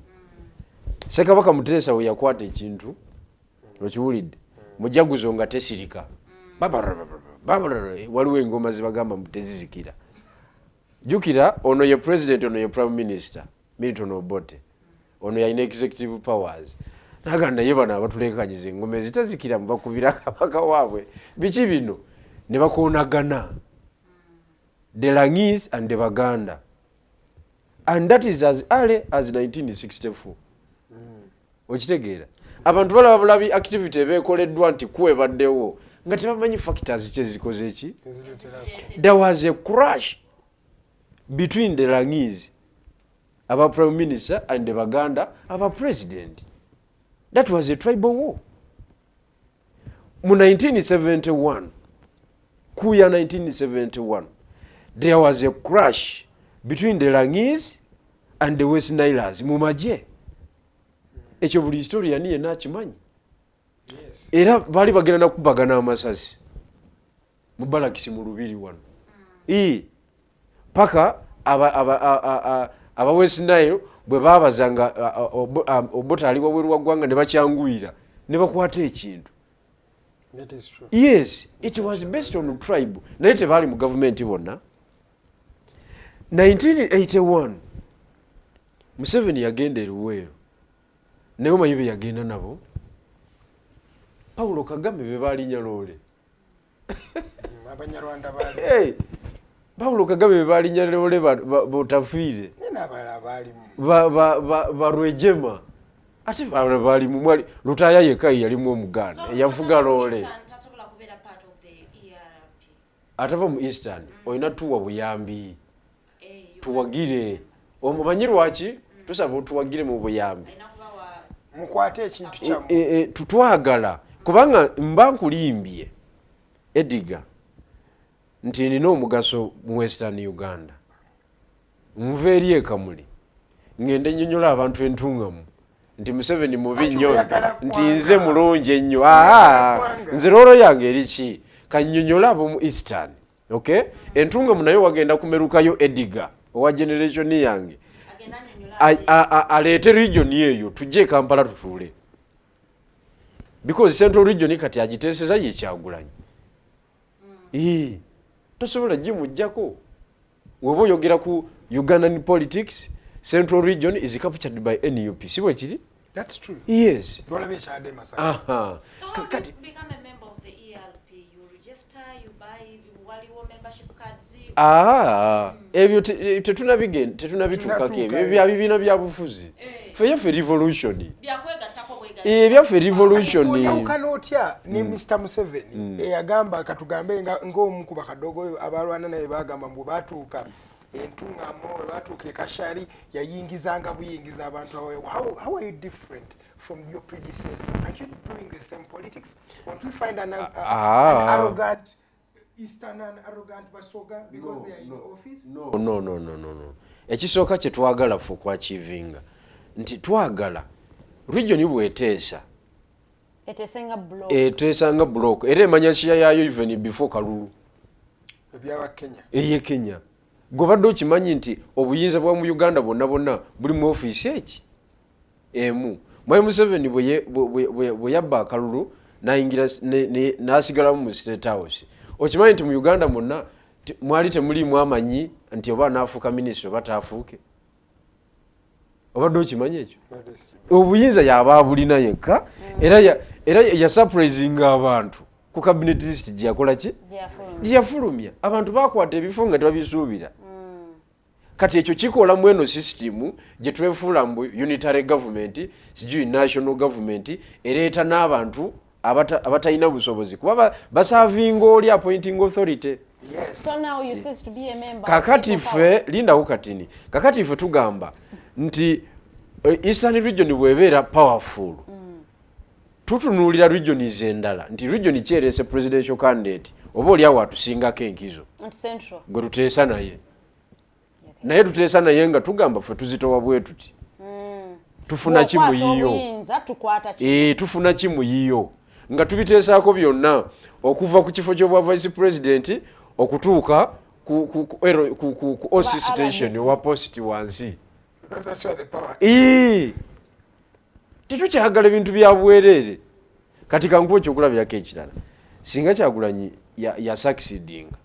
G: Ssekabaka Muteesa we yakwata ekintu, okiwulidde, mujaguzo nga tesirika. Babarara, waliwo engoma zibagamba mbu tezizikira. Jjukira ono ye president, ono ye prime minister Milton Obote, ono yalina executive powers. Naga naye bano abatulekanyiza engoma ezitazikira mubakubira kabaka waabwe biki bino, ne bakoonagana, the Langis and the Baganda, and that is as early as 1964. Okitegeera, abantu balaba bulabi activity ebeekoleddwa nti kuwebaddewo nga tebamanyi factors kyezikoze eki. There was a crash between the Langis aba prime minister and the Baganda aba president. That was a tribal war mu 1971. Kuya 1971, there was a crash between the Langis and the West Nilers mu magye. Ekyo buli historian yenna akimanyi. Era baali bagenda nakubagana amasasi mu balakisi mu lubiri wano. Paka aba West Nile bwe babazanga Obote ali wabweru wa ggwanga, ne bakyanguyira ne bakwata ekintu.
F: That is true.
G: Yes, it was based on tribe, naye tebaali mu gavumenti bonna. 1981 Museveni yagenda eruweero, naye omanyi be yagenda nabo? Paulo Kagame, be baalinya loole.
F: Abanyarwanda baali.
G: Hey, Paulo Kagame be baalinya loole, botafiire.
F: Naye n'abalala baalimu.
G: Barwejema, ate balala baalimu, mwali Lutaaya yekka ye yalimu Omuganda eyavuga loole.
E: Tasobola kubeera part of the ERP.
G: Atava mu Eastern olina tuwa buyambi, tuwagire. Omumanyi lwaki tusaba otuwagire mu buyambi?
E: Alina kuba wa
F: Mukwate ekintu kyammwe.
G: Tutwagala kubanga mba nkulimbye, Ediga, nti nina omugaso mu Western Uganda, nva eri ekamuli ngende nyonyola abantu entungamu nti Museveni mubi
F: Anti
G: nnyo,
F: oyagala
G: nti
F: ggwanga.
G: nze mulungi ennyo. Aa,
F: ggwanga.
G: nze role yange eriki? Kanyonyola abomu Eastern. Okay, entungamu naye wagenda kumerukayo Ediga owa generation yange.
E: Agenda annyonnyola.
G: Aleete region eyo, tujje e Kampala tutuule, because central region kati agiteeseza ye Kyagulanyi. Ee, tosobola gimugjako. Weba oyogera ku Ugandan politics, central region is captured by NUP, si bwe kiri?
F: That's true.
G: Yes.
F: Twalabye ekyadde e Masaka.
G: Aha.
E: So how do
G: Kati
E: you become a member of the ERP? You register. Register, you buy, waliwo membership cards.
G: Ah, ebyo tetunabituukako. Ebyo ebya bibiina bya bufuzi. Ffe yaffe revolution.
E: Byakwegattako bwegatta.
G: Ebyaffe revolution.
F: Oyawukana otya ne Mr Museveni eyagamba, katugambe ng'omu ku bakadogo abalwana naye bagamba mbu batuuka entuŋamo, bwe batuuka ekashali yayingizanga buyingiza abantu abawe. How are you different from your predecessor? Aren't you doing the same politics? Won't we find an arrogant eastern and arrogant Basoga because they are in office?
G: No, no, no, no, no, no. Ekisooka kye twagala ffe okwachievinga nti twagala region bweteesa,
E: eteesenga block.
G: Eteesa nga block era emanya kiya yaayo even before kalulu.
F: Ebyaba Kenya.
G: Eye Kenya, gwe okimanyi nti obuyinza bwa mu Uganda bwonna bwonna buli mu ofiisi eki emu. Mwami Museveni bwe yabba akalulu nayingira n'asigalamu mu State House, okimanyi nti mu Uganda mwonna mwali temuliimu amanyi nti oba anaafuuka minisitiri oba taafuuke? Obadde okimanyi ekyo? Obuyinza yaba abulina yekka, era yasurprisinga abantu ku cabinet list gye yakola ki,
E: gyeyafulumya.
G: Gye yafulumya. Abantu bakwata ebifo nga tebabisuubira. Kati ekyo kikola mu eno system gye twefuula mbu unitary government, sijui national government, ereeta n'abantu abatalina busobozi kuba baservinga oli appointing authority.
E: So now you cease to be a member of
G: Kakati
E: People Power.
G: ffe, lindawo katini, kakati ffe tugamba nti Eastern Region bwebeera powerful, tutunuulira regions endala nti region kyerese presidential candidate oba oli awo atusingako enkizo
E: Nti Central.
G: gwe tuteesa naye, naye tuteesa naye nga tugamba ffe tuzitowa bwe tuti, tufuna ki
E: Bw'okwata
G: muyiyo?
E: obuyinza, tukwata ki?
G: Tufuna ki muyiyo? Nga tubiteesaako byonna okuva ku kifo ky'obwa vice president okutuuka ku OC station.
E: RDC.
G: Owa post wansi.
F: Because that's where the power.
G: Tetukyagala ebintu bya bwereere. Kati kankuwa ekyokulabirako ekirala. Singa Kyagulanyi ya succeedinga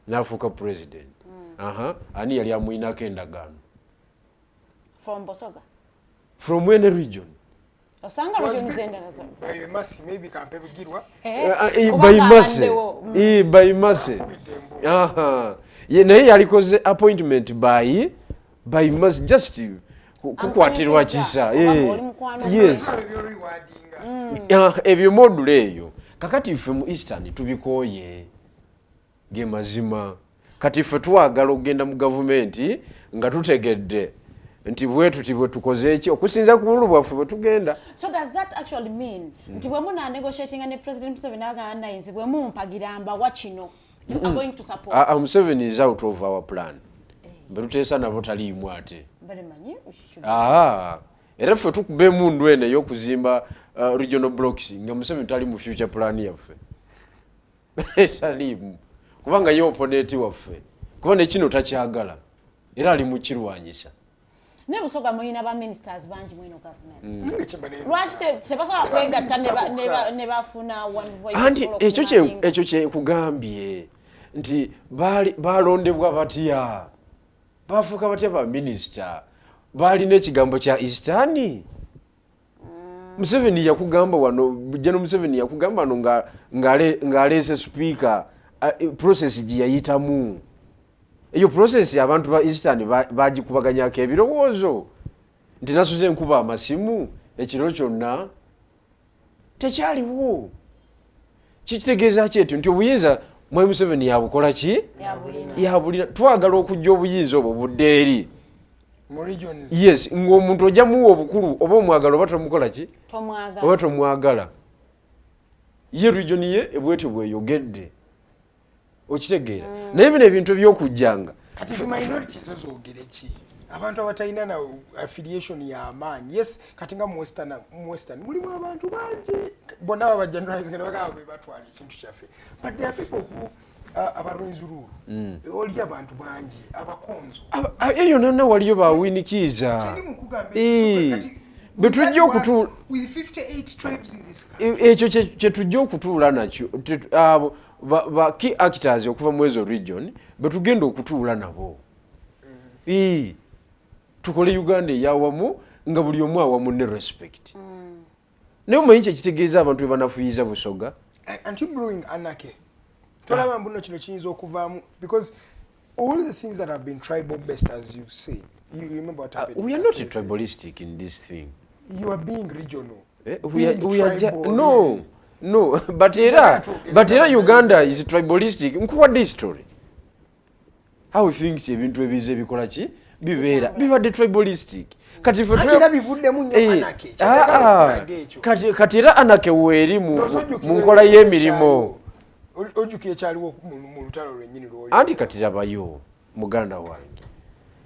G: n'afuuka president, aha, ani yali amuyinako endagaano?
E: From Bosoga.
G: From any region.
E: Osanga
F: Was
E: regions endala zo.
F: By mercy, maybe Kampe Bigirwa.
E: Kubanga
G: By mercy.
E: abaddewo.
G: By mercy. Aha. Ye naye yalikoze appointment by mercy, just kukwatirwa kisa.
E: Kubanga oli mukwano.
G: Yes.
F: Ebyo rewardinga.
G: Ah, ebyo module eyo. Kakati ffe mu Eastern tubikooye, ge mazima. Kati ffe twagala okugenda mu gavumenti nga tutegedde nti bwe tuti bwe tukoze eki okusinza ku bululu bwaffe bwe tugenda.
E: So does that actually mean nti bwe muna negotiatinga ne President Museveni, agamba nayinzi bwe mumpagira mbawa kino, you are going to support?
G: Ah, ah, Museveni is out of our plan. Mbe tuteesa nabo taliimu ate.
E: Bale manyi
G: Ah, era ffe tukuba emundu eno ey'okuzimba regional blocks nga Museveni tali mu future plan yaffe, taliimu, kubanga ye opponent waffe, kuba nekino takyagala era ali mukirwanyisa.
E: Ne Busoga mulina ba ministers bangi mweno government.
F: Nange kyemba ne-
E: Lwaki tebasobola
F: Si ba
E: kwegatta
F: minister bokka.
E: ne bafuna one voice
G: Anti
E: osobola
G: ekyo
E: okumaninga?
G: ekyo kyekugambye nti balondebwa batya, bafuuka batya baminisita? Balina ekigambo kya Eastern? Museveni yakugamba wano, General Museveni yakugamba wano ng'aleese speaker, process gye yayitamu, eyo process abantu ba Eastern bagikubaganyako ebirowoozo nti nasuze nkuba amasimu ekiro kyonna, tekyaliwo. Kikitegeeza ki ekyo? Nti obuyinza mwami Museveni yabukola ki? Yabulina. Twagala okujja obuyinza obwo budde eri
F: mu regions.
G: Yes, ng'omuntu ojja muwa obukulu oba omwagala oba tomukola ki,
E: Tomwagala.
G: oba tomwagala. Ye region ye ebwetyo bweyogedde, okitegeera? Naye bino ebintu ebyokujjanga
F: Kati zi minority zo zoogere ki? Abantu abatalina na affiliation y'amaanyi. Yes, kati nga mu Western mulimu abantu bangi, bonna baba generalize nga ne bagamba be batwala ekintu kyaffe, but there are people who abarwenzururu, oli abantu bangi abakonzo.
G: Eyo nonna waliyo bawinikiiza.
F: Kyendi mukugamba, kati
G: Bwe tujja
F: with 58 tribes in this country.
G: Ekyo kye tujja okutuula nakyo, abo ba key actors okuva mu ezo region bwe tugenda okutuula nabo. Tukole Uganda eyawamu nga buli omu awamu ne respect. Naye omanyi kyekitegeeza abantu bwe banafuyiza Busoga?
F: Aren't you brewing anarchy? Tolaba mbuno kino kiyinza okuvaamu, because all the things that have been tribal based, as you say, you remember what happened
G: We
F: in
G: are not
F: Kasese.
G: Tribalistic in this thing.
F: You are being regional.
G: We are,
F: Being
G: we are
F: tribal,
G: no, no, but era, but era Uganda is tribalistic. Nkuwadde history. How things, ebintu ebize bikola ki, bibeera bibadde tribalistic. Kati ffe
F: Anti era bivuddemu nnyo anarchy. Kyagala okulaga ekyo.
G: Kati era anarchy weeri
F: Ndowooza ojjukira
G: mu nkola y'emirimu.
F: Ojjukira ekyaliwo mu lutalo lwennyini lw'oyo.
G: Anti kati labayo muganda wange,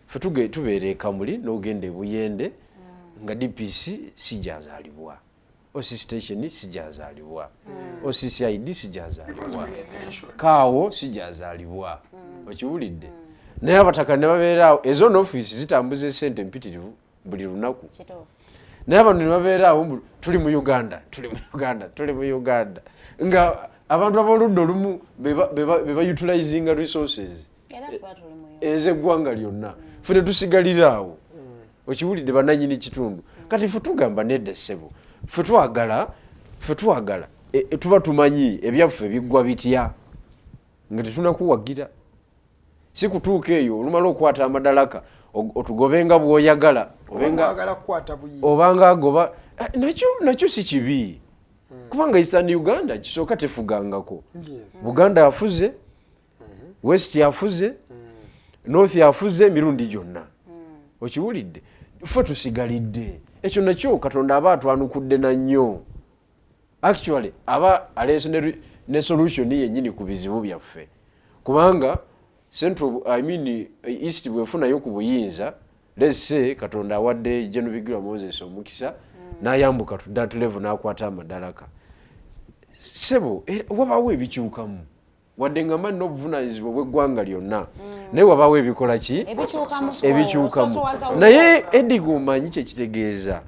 G: ffe tubeera e Kamuli n'ogenda e Buyende nga DPC sijazaalibwa, OC station sijazaalibwa, OCCID sijazaalibwa, kaawo sijazaalibwa, okiwulidde? Naye abataka ne babeera awo, ezo n'ofiisi zitambuza esente empitirivu buli lunaku. Naye abantu ne babeera awo mbu tuli mu Uganda, tuli mu Uganda, tuli mu Uganda, nga abantu ab'oludda olumu be ba utilizinga resources
E: Era tuba tuli mu
G: ez'eggwanga lyonna, ffe ne tusigalira awo, okiwulidde? Bannannyini kitundu. Kati ffe tugamba nedda ssebo, ffe twagala tuba tumanyi ebyaffe biggwa bitya nga tetunakuwagira. Si kutuuka eyo olumala okwata amadalaka otugobenga bw'oyagala.
F: Oba mwagala kukwata buyinza.
G: Obanga agoba. Nakyo si kibi, kubanga Eastern Uganda kisooka tefugangako. Buganda afuze, West afuze, North afuze emirundi gyonna, okiwulidde? Ffe tusigalidde. Ekyo nakyo Katonda aba atwanukudde na nnyo. Actually aba aleese ne solution yennyini ku bizibu byaffe, kubanga Central, I mean, East bwefunayo ku buyinza, let's say Katonda awadde General Bigirwa Moses omukisa n'ayambuka to that level n'akwata amadalaka, sebo, wabaawo ebikyukamu. Wadde nga mba nina obuvunanyizibwa bw'eggwanga lyonna, naye wabaawo ebikola ki?
E: Ebikyukamu.
G: Ebikyukamu.
E: Ososowaza.
G: Naye Ediga, omanyi kyekitegeeza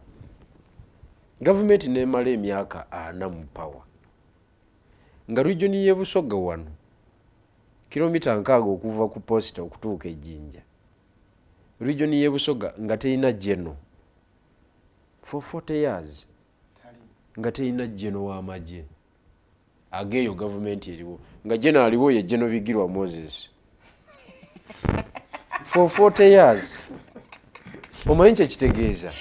G: gavumenti nemala emyaka 40 mu power nga region y'e Busoga wano kilomita 60 okuva ku posita okutuuka ejjinja, region y'e Busoga nga terina general for 40 years, nga terina general w'amagye ageeyo gavumenti eriwo, nga general aliwo ye General Bigirwa Moses for 40 years? Omanyi kyekitegeeza?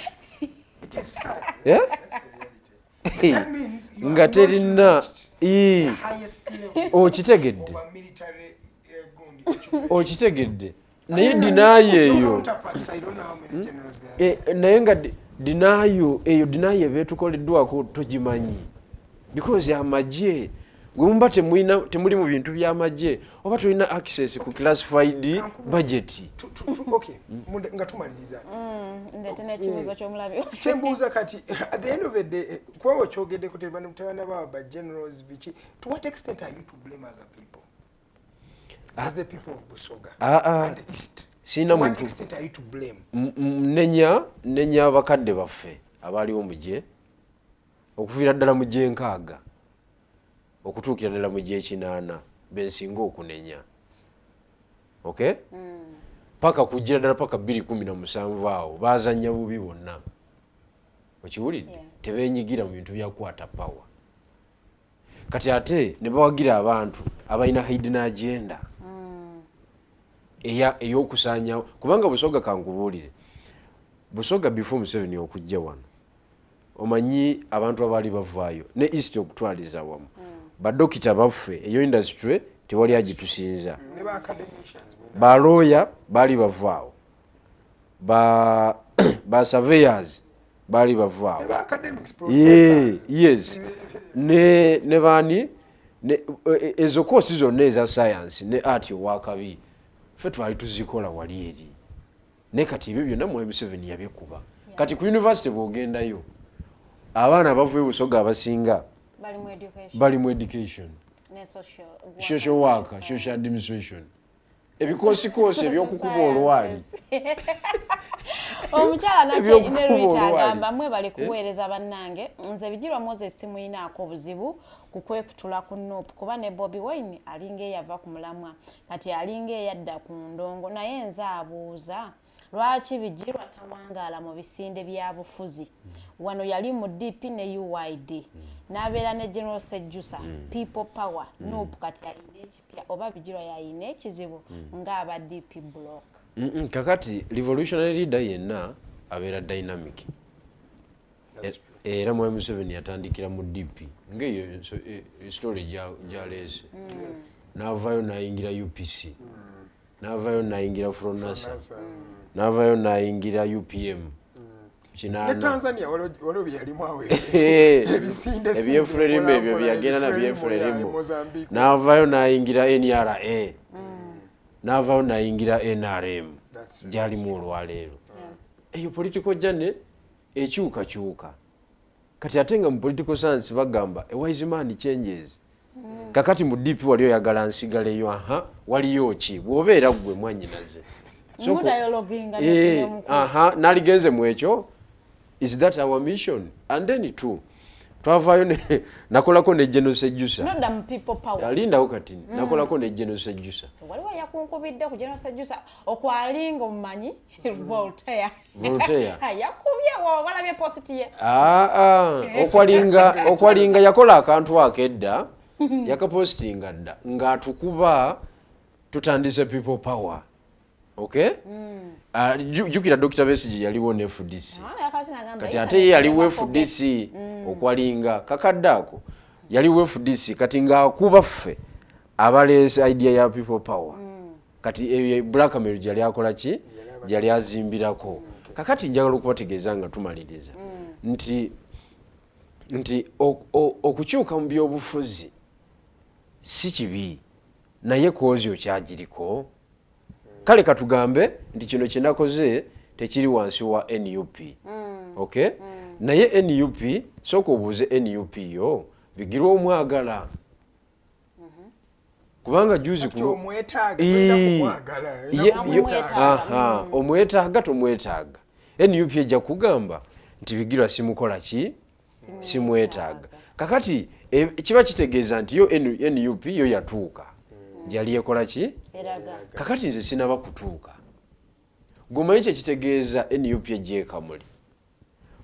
G: Eh? Nga terina. Okitegedde? Okitegedde? Naye denial eyo, naye nga denial eyo, denial ebeetukoleddwako togimanyi, because amagye gwe muba temuli mu bintu by'amagye oba tolina access ku classified budget.
F: Nga tumaliriza,
E: Ndete n'ekibuuzo ky'omulabi.
F: Kyembuuza kati, at the end of the day, kubanga okyogeddeko, tebanaba ba generals biki, to what extent are you to blame as a people, as the people of Busoga and East?
G: Sina
F: To what
G: muntu.
F: extent are you to blame?
G: Nenya abakadde baffe abaaliwo mu gye okuviira ddala mu gye 60 okutuukira ddala mu gye 80, bensinga okunenya, okay, paka kugira ddala paka 2017 awo bazanya bubi bonna, okiwulidde? Tebenyigira mu bintu byakwata power. Kati ate ne bawagira abantu abalina hidden agenda ey'okusaanyawo, kubanga Busoga, kankubuulire, Busoga before Museveni okujja wano, omanyi abantu abaali bavaayo ne East okutwaliza wamu, badokita baffe, eyo industry tewali agitusinza.
F: Ne ba academicians bwe
G: Balooya baali bavaawo, ba surveyors baali bavaawo.
F: Ne ba academics, professors.
G: Yes, ne baani ezo koosi zonna eza science ne art owakabi ffe twali tuzikola wali eri. Naye kati ebyo byonna mwami Museveni yabikuba. Kati ku university bw'ogendayo, abaana abavuye Busoga abasinga
E: bali mu education.
G: Bali mu education.
E: Ne social
G: Social worker, social administration, ebikoosikoosi ebyokukuba olwali.
E: Omukyala
G: Ebyokukuba
E: Nerita
G: olwali.
E: agamba, mwebale kuweereza bannange. Nze Bigirwa Moses simuyinaako buzibu ku kwekutula ku NUP, kuba ne Bobi Wine alinga eyava ku mulamwa, kati alinga eyadda ku ndongo. Naye nze abuuza, Lwaki Bigirwa tawangaala mu bisinde bya bufuzi? Wano yali mu DP ne UYD, n'abeera ne General Sejjusa, People Power, NUP, kati alina ekipya oba Bigirwa yalina ekizibu ng'aba DP block?
G: Kakati revolutionary leader yenna abeera dynamic. Era mwami Museveni yatandikira mu DP, ngaeyo story gyaleese, n'avaayo n'ayingira UPC, n'avaayo n'ayingira Fronasa, n'avaayo n'ayingira UPM.
F: Ne
G: kinaana.
F: Tanzania waliwo byeyalimu awo, ebisinde.
G: Ebyefulerimu ebyo byagenda
F: mpola,
G: nabyefulerimu.
F: Mozambique.
G: N'avaayo n'ayingira NRA, n'avaayo n'ayingira NRM
F: That's right.
G: gyalimu olwaleero. Eyo political journey ekyukakyuka. Kati ate nga mu political science bagamba a wise man changes. Kakati mu DP wali oyagala nsigaleyo, aha, waliyo ki bw'obeera ggwe mwanyinaze?
E: Mudialoginga.
G: Aha, naligenze mu ekyo. Is that our mission? And then two, twavaayo nakolako ne General Sejjusa.
E: Nodda mu People Power.
G: Alindawo kati, nakolako ne General Sejjusa.
E: Waliwo yakunkubidde ku General Sejjusa okwalinga omumanyi Voltaire.
G: Voltaire.
E: Yakubye, walabye post ye?
G: Aa, okwalinga yakola akantu ako edda, yakapostinga dda ng'atukuba tutandise People Power. Okay. Ah, jjukira Dr Besigye yaliwo ne FDC.
E: Ah, yakati nagamba
G: Kati ate ye yaliwo FDC, okwalinga kakadde ako yaliwo FDC, kati ng'akuba ffe abaleese idea ya People Power. Kati eyo blackmail gyali akola ki, gyali azimbirako. Kakati njagala okubategeeza nga tumaliriza nti okukyuka mu byobufuzi si kibi, naye cause okyagiriko. Kale katugambe nti kino kyenakoze tekiri wansi wa NUP, okay? Naye NUP, sooka obuuze NUP yo Bigirwa omwagala, kubanga juzi
F: Kati omwetaaga, tolina kumwagala, olina kumwetaaga.
G: Aha, omwetaaga tomwetaaga, NUP ejja kugamba nti Bigirwa simukola ki, simwetaaga. Kakati kiba kitegeeza nti yo NUP yo yatuuka gyali ekola ki.
E: Eraga.
G: Kakati nze sinaba kutuuka. Gomanyi kyekitegeeza NUP egyekamuli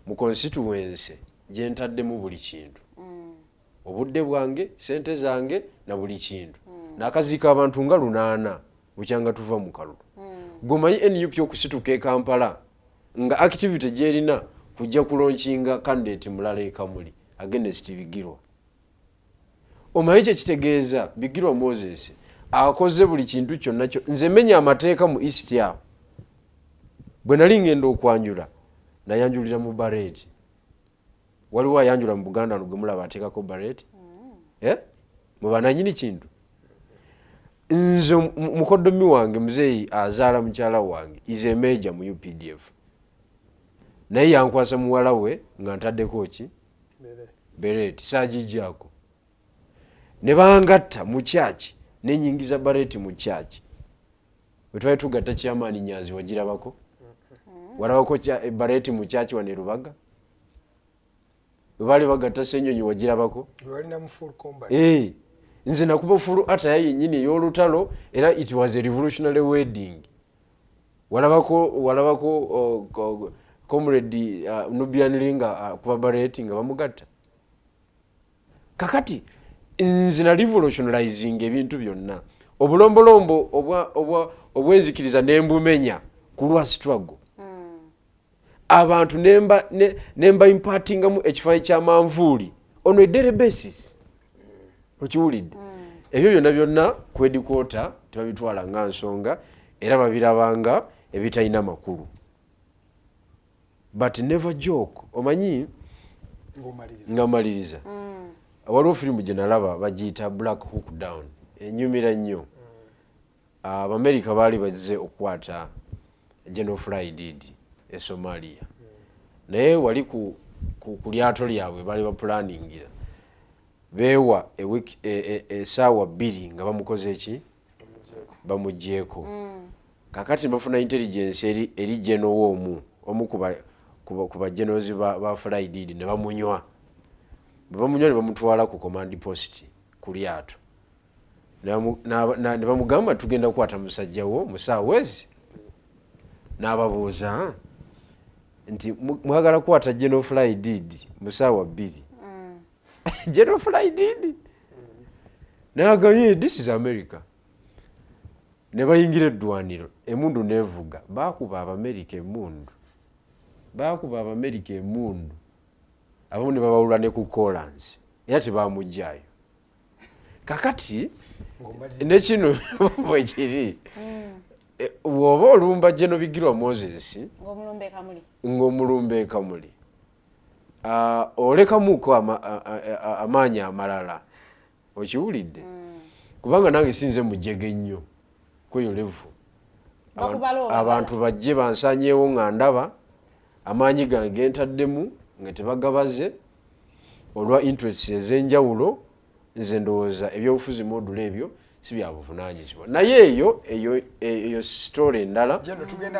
G: mu constituency gyentaddemu buli kintu, obudde bwange, sente zange na buli kintu, nakaziika abantu nga 800 bukyanga tuva mu kalulu. Gomanyi NUP okusituka e Kampala nga activity gyerina kujja kulaunchinga candidate mulala e Kamuli against Bigirwa? Omanyi kyekitegeeza Bigirwa Moses akoze buli kintu kyonna kyo? Nze menya amateeka mu East awo. Bwe nali ngenda okwanjula, nayanjulira mu bareeti. Waliwo ayanjula mu Buganda no gwe mulaba ateekako bareeti? Eh? Mwe bananyini kintu. Nze mukoddomi wange muzeeyi azaala mukyala wange is a major mu UPDF, naye yankwasa muwala we nga ntaddeko ki? Bereeti. Saagijjaako ne bangatta mu kyaki, nenyingiza bareeti mu kyaki. Bwe twali tugatta kyamaani Nyanzi, wagirabako? Walabako bareeti mu kyaki wano e Lubaga? Bwe baali bagatta Senyonyi, wagirabako?
F: Walina mu full combat.
G: Eh, nze nakuba full attire yennyini ey'olutalo, era it was a revolutionary wedding. Walabako comrade Nubian Li nga kuba bareeti nga bamugatta? Kakati nze na revolutionalizing ebintu byonna, obulombolombo obwenzikiriza nembumenya ku lwa struggle. Abantu nemba impartingamu ekifaananyi kya manvuuli on a daily basis. Okiwulidde? Ebyo byonna byonna ku headquarter tebabitwala nga nsonga, era babirabanga ebitalina makulu. But never joke, omanyi.
F: Ng'omaliriza.
G: Nga maliriza, waliwo firimu gye nalaba bagiyita Black Hawk Down, enyumira nnyo. Abamerika baali bazze okukwata General Aidid e Somalia, naye wali ku lyato lyabwe baali bapulaningira beewa esaawa 2 nga bamukoze ki, bamugyeko. Kakati bafuna intelligence eri general omu ku bagenerozi ba Aidid, ne bamunywa. Bwe bamunywa ne bamutwala ku command post ku lyato, ne bamugamba, "Tugenda kukwata musajja wo mu saawa ezi." N'ababuuza nti mwagala kukwata General Fly Did mu ssaawa 2. General Fly Did naga, "Yeah, this is America." Ne bayingira eddwaniro, emundu nevuga, bakuba Abamerika emundu, bakuba Abamerika emundu, abamu ne babawulula ne ku kolansi, era tebamugjayo. Kakati ne kino bwekiri, bw'oba olumba General Bigirwa Moses ng'omulumba ekamuli, olekamuko amaanyi amalala, okiwulidde? Kubanga nange sinze mujjege nnyo kweyo level. Abantu bajje bansanyeewo nga ndaba amaanyi gange gentaddemu nga tebagabaze olwa interests ez'enjawulo. Nze ndowooza ebyobufuzi modula ebyo si byabuvunaanyizibwa, naye eyo story endala,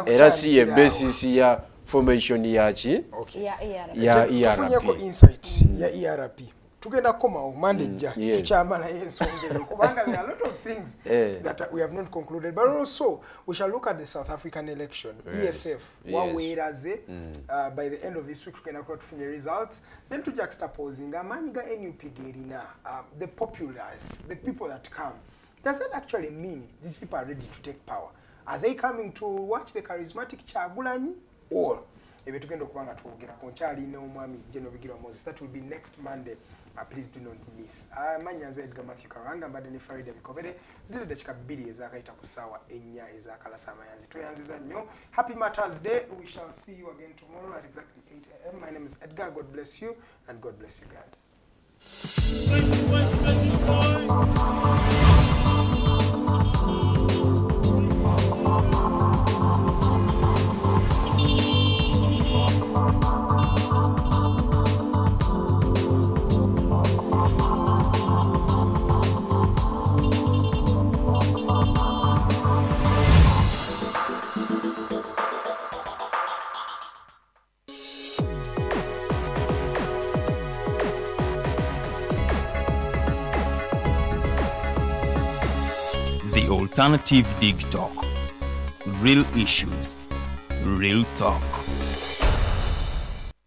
G: era si ye basis ya formation yaki ya
F: ERP. Insight ya ERP tugenda kukomawo Mande ejja, tukyamalayo ensonga eyo, kubanga there are a lot of things that we have not concluded. But also we shall look at the South African election, EFF waweeraze. By the end of this week tugenda kuba tufunye results, then tu juxtaposing amaanyi ga NUP gerina, the populace, the people that come. Does that actually mean these people are ready to take power? Are they coming to watch the charismatic Kyagulanyi, or ebyo tugenda okuba nga twogerako? Nkyalina omwami General Bigirwa Moses. That will be next Monday. Please do not miss. Manya nze Edgar Matthew Karanga, mbadde ne Farida Bikobere. Ziri dakika 2 ezakayita ku ssaawa 4 ezakalasa amayanzi. Tweyanziza nnyo. Happy Martyrs Day. We shall see you again tomorrow at exactly 8 am. My name is Edgar. God bless you and God bless Uganda.
A: The Alternative Dig Talk. Real issues, real talk.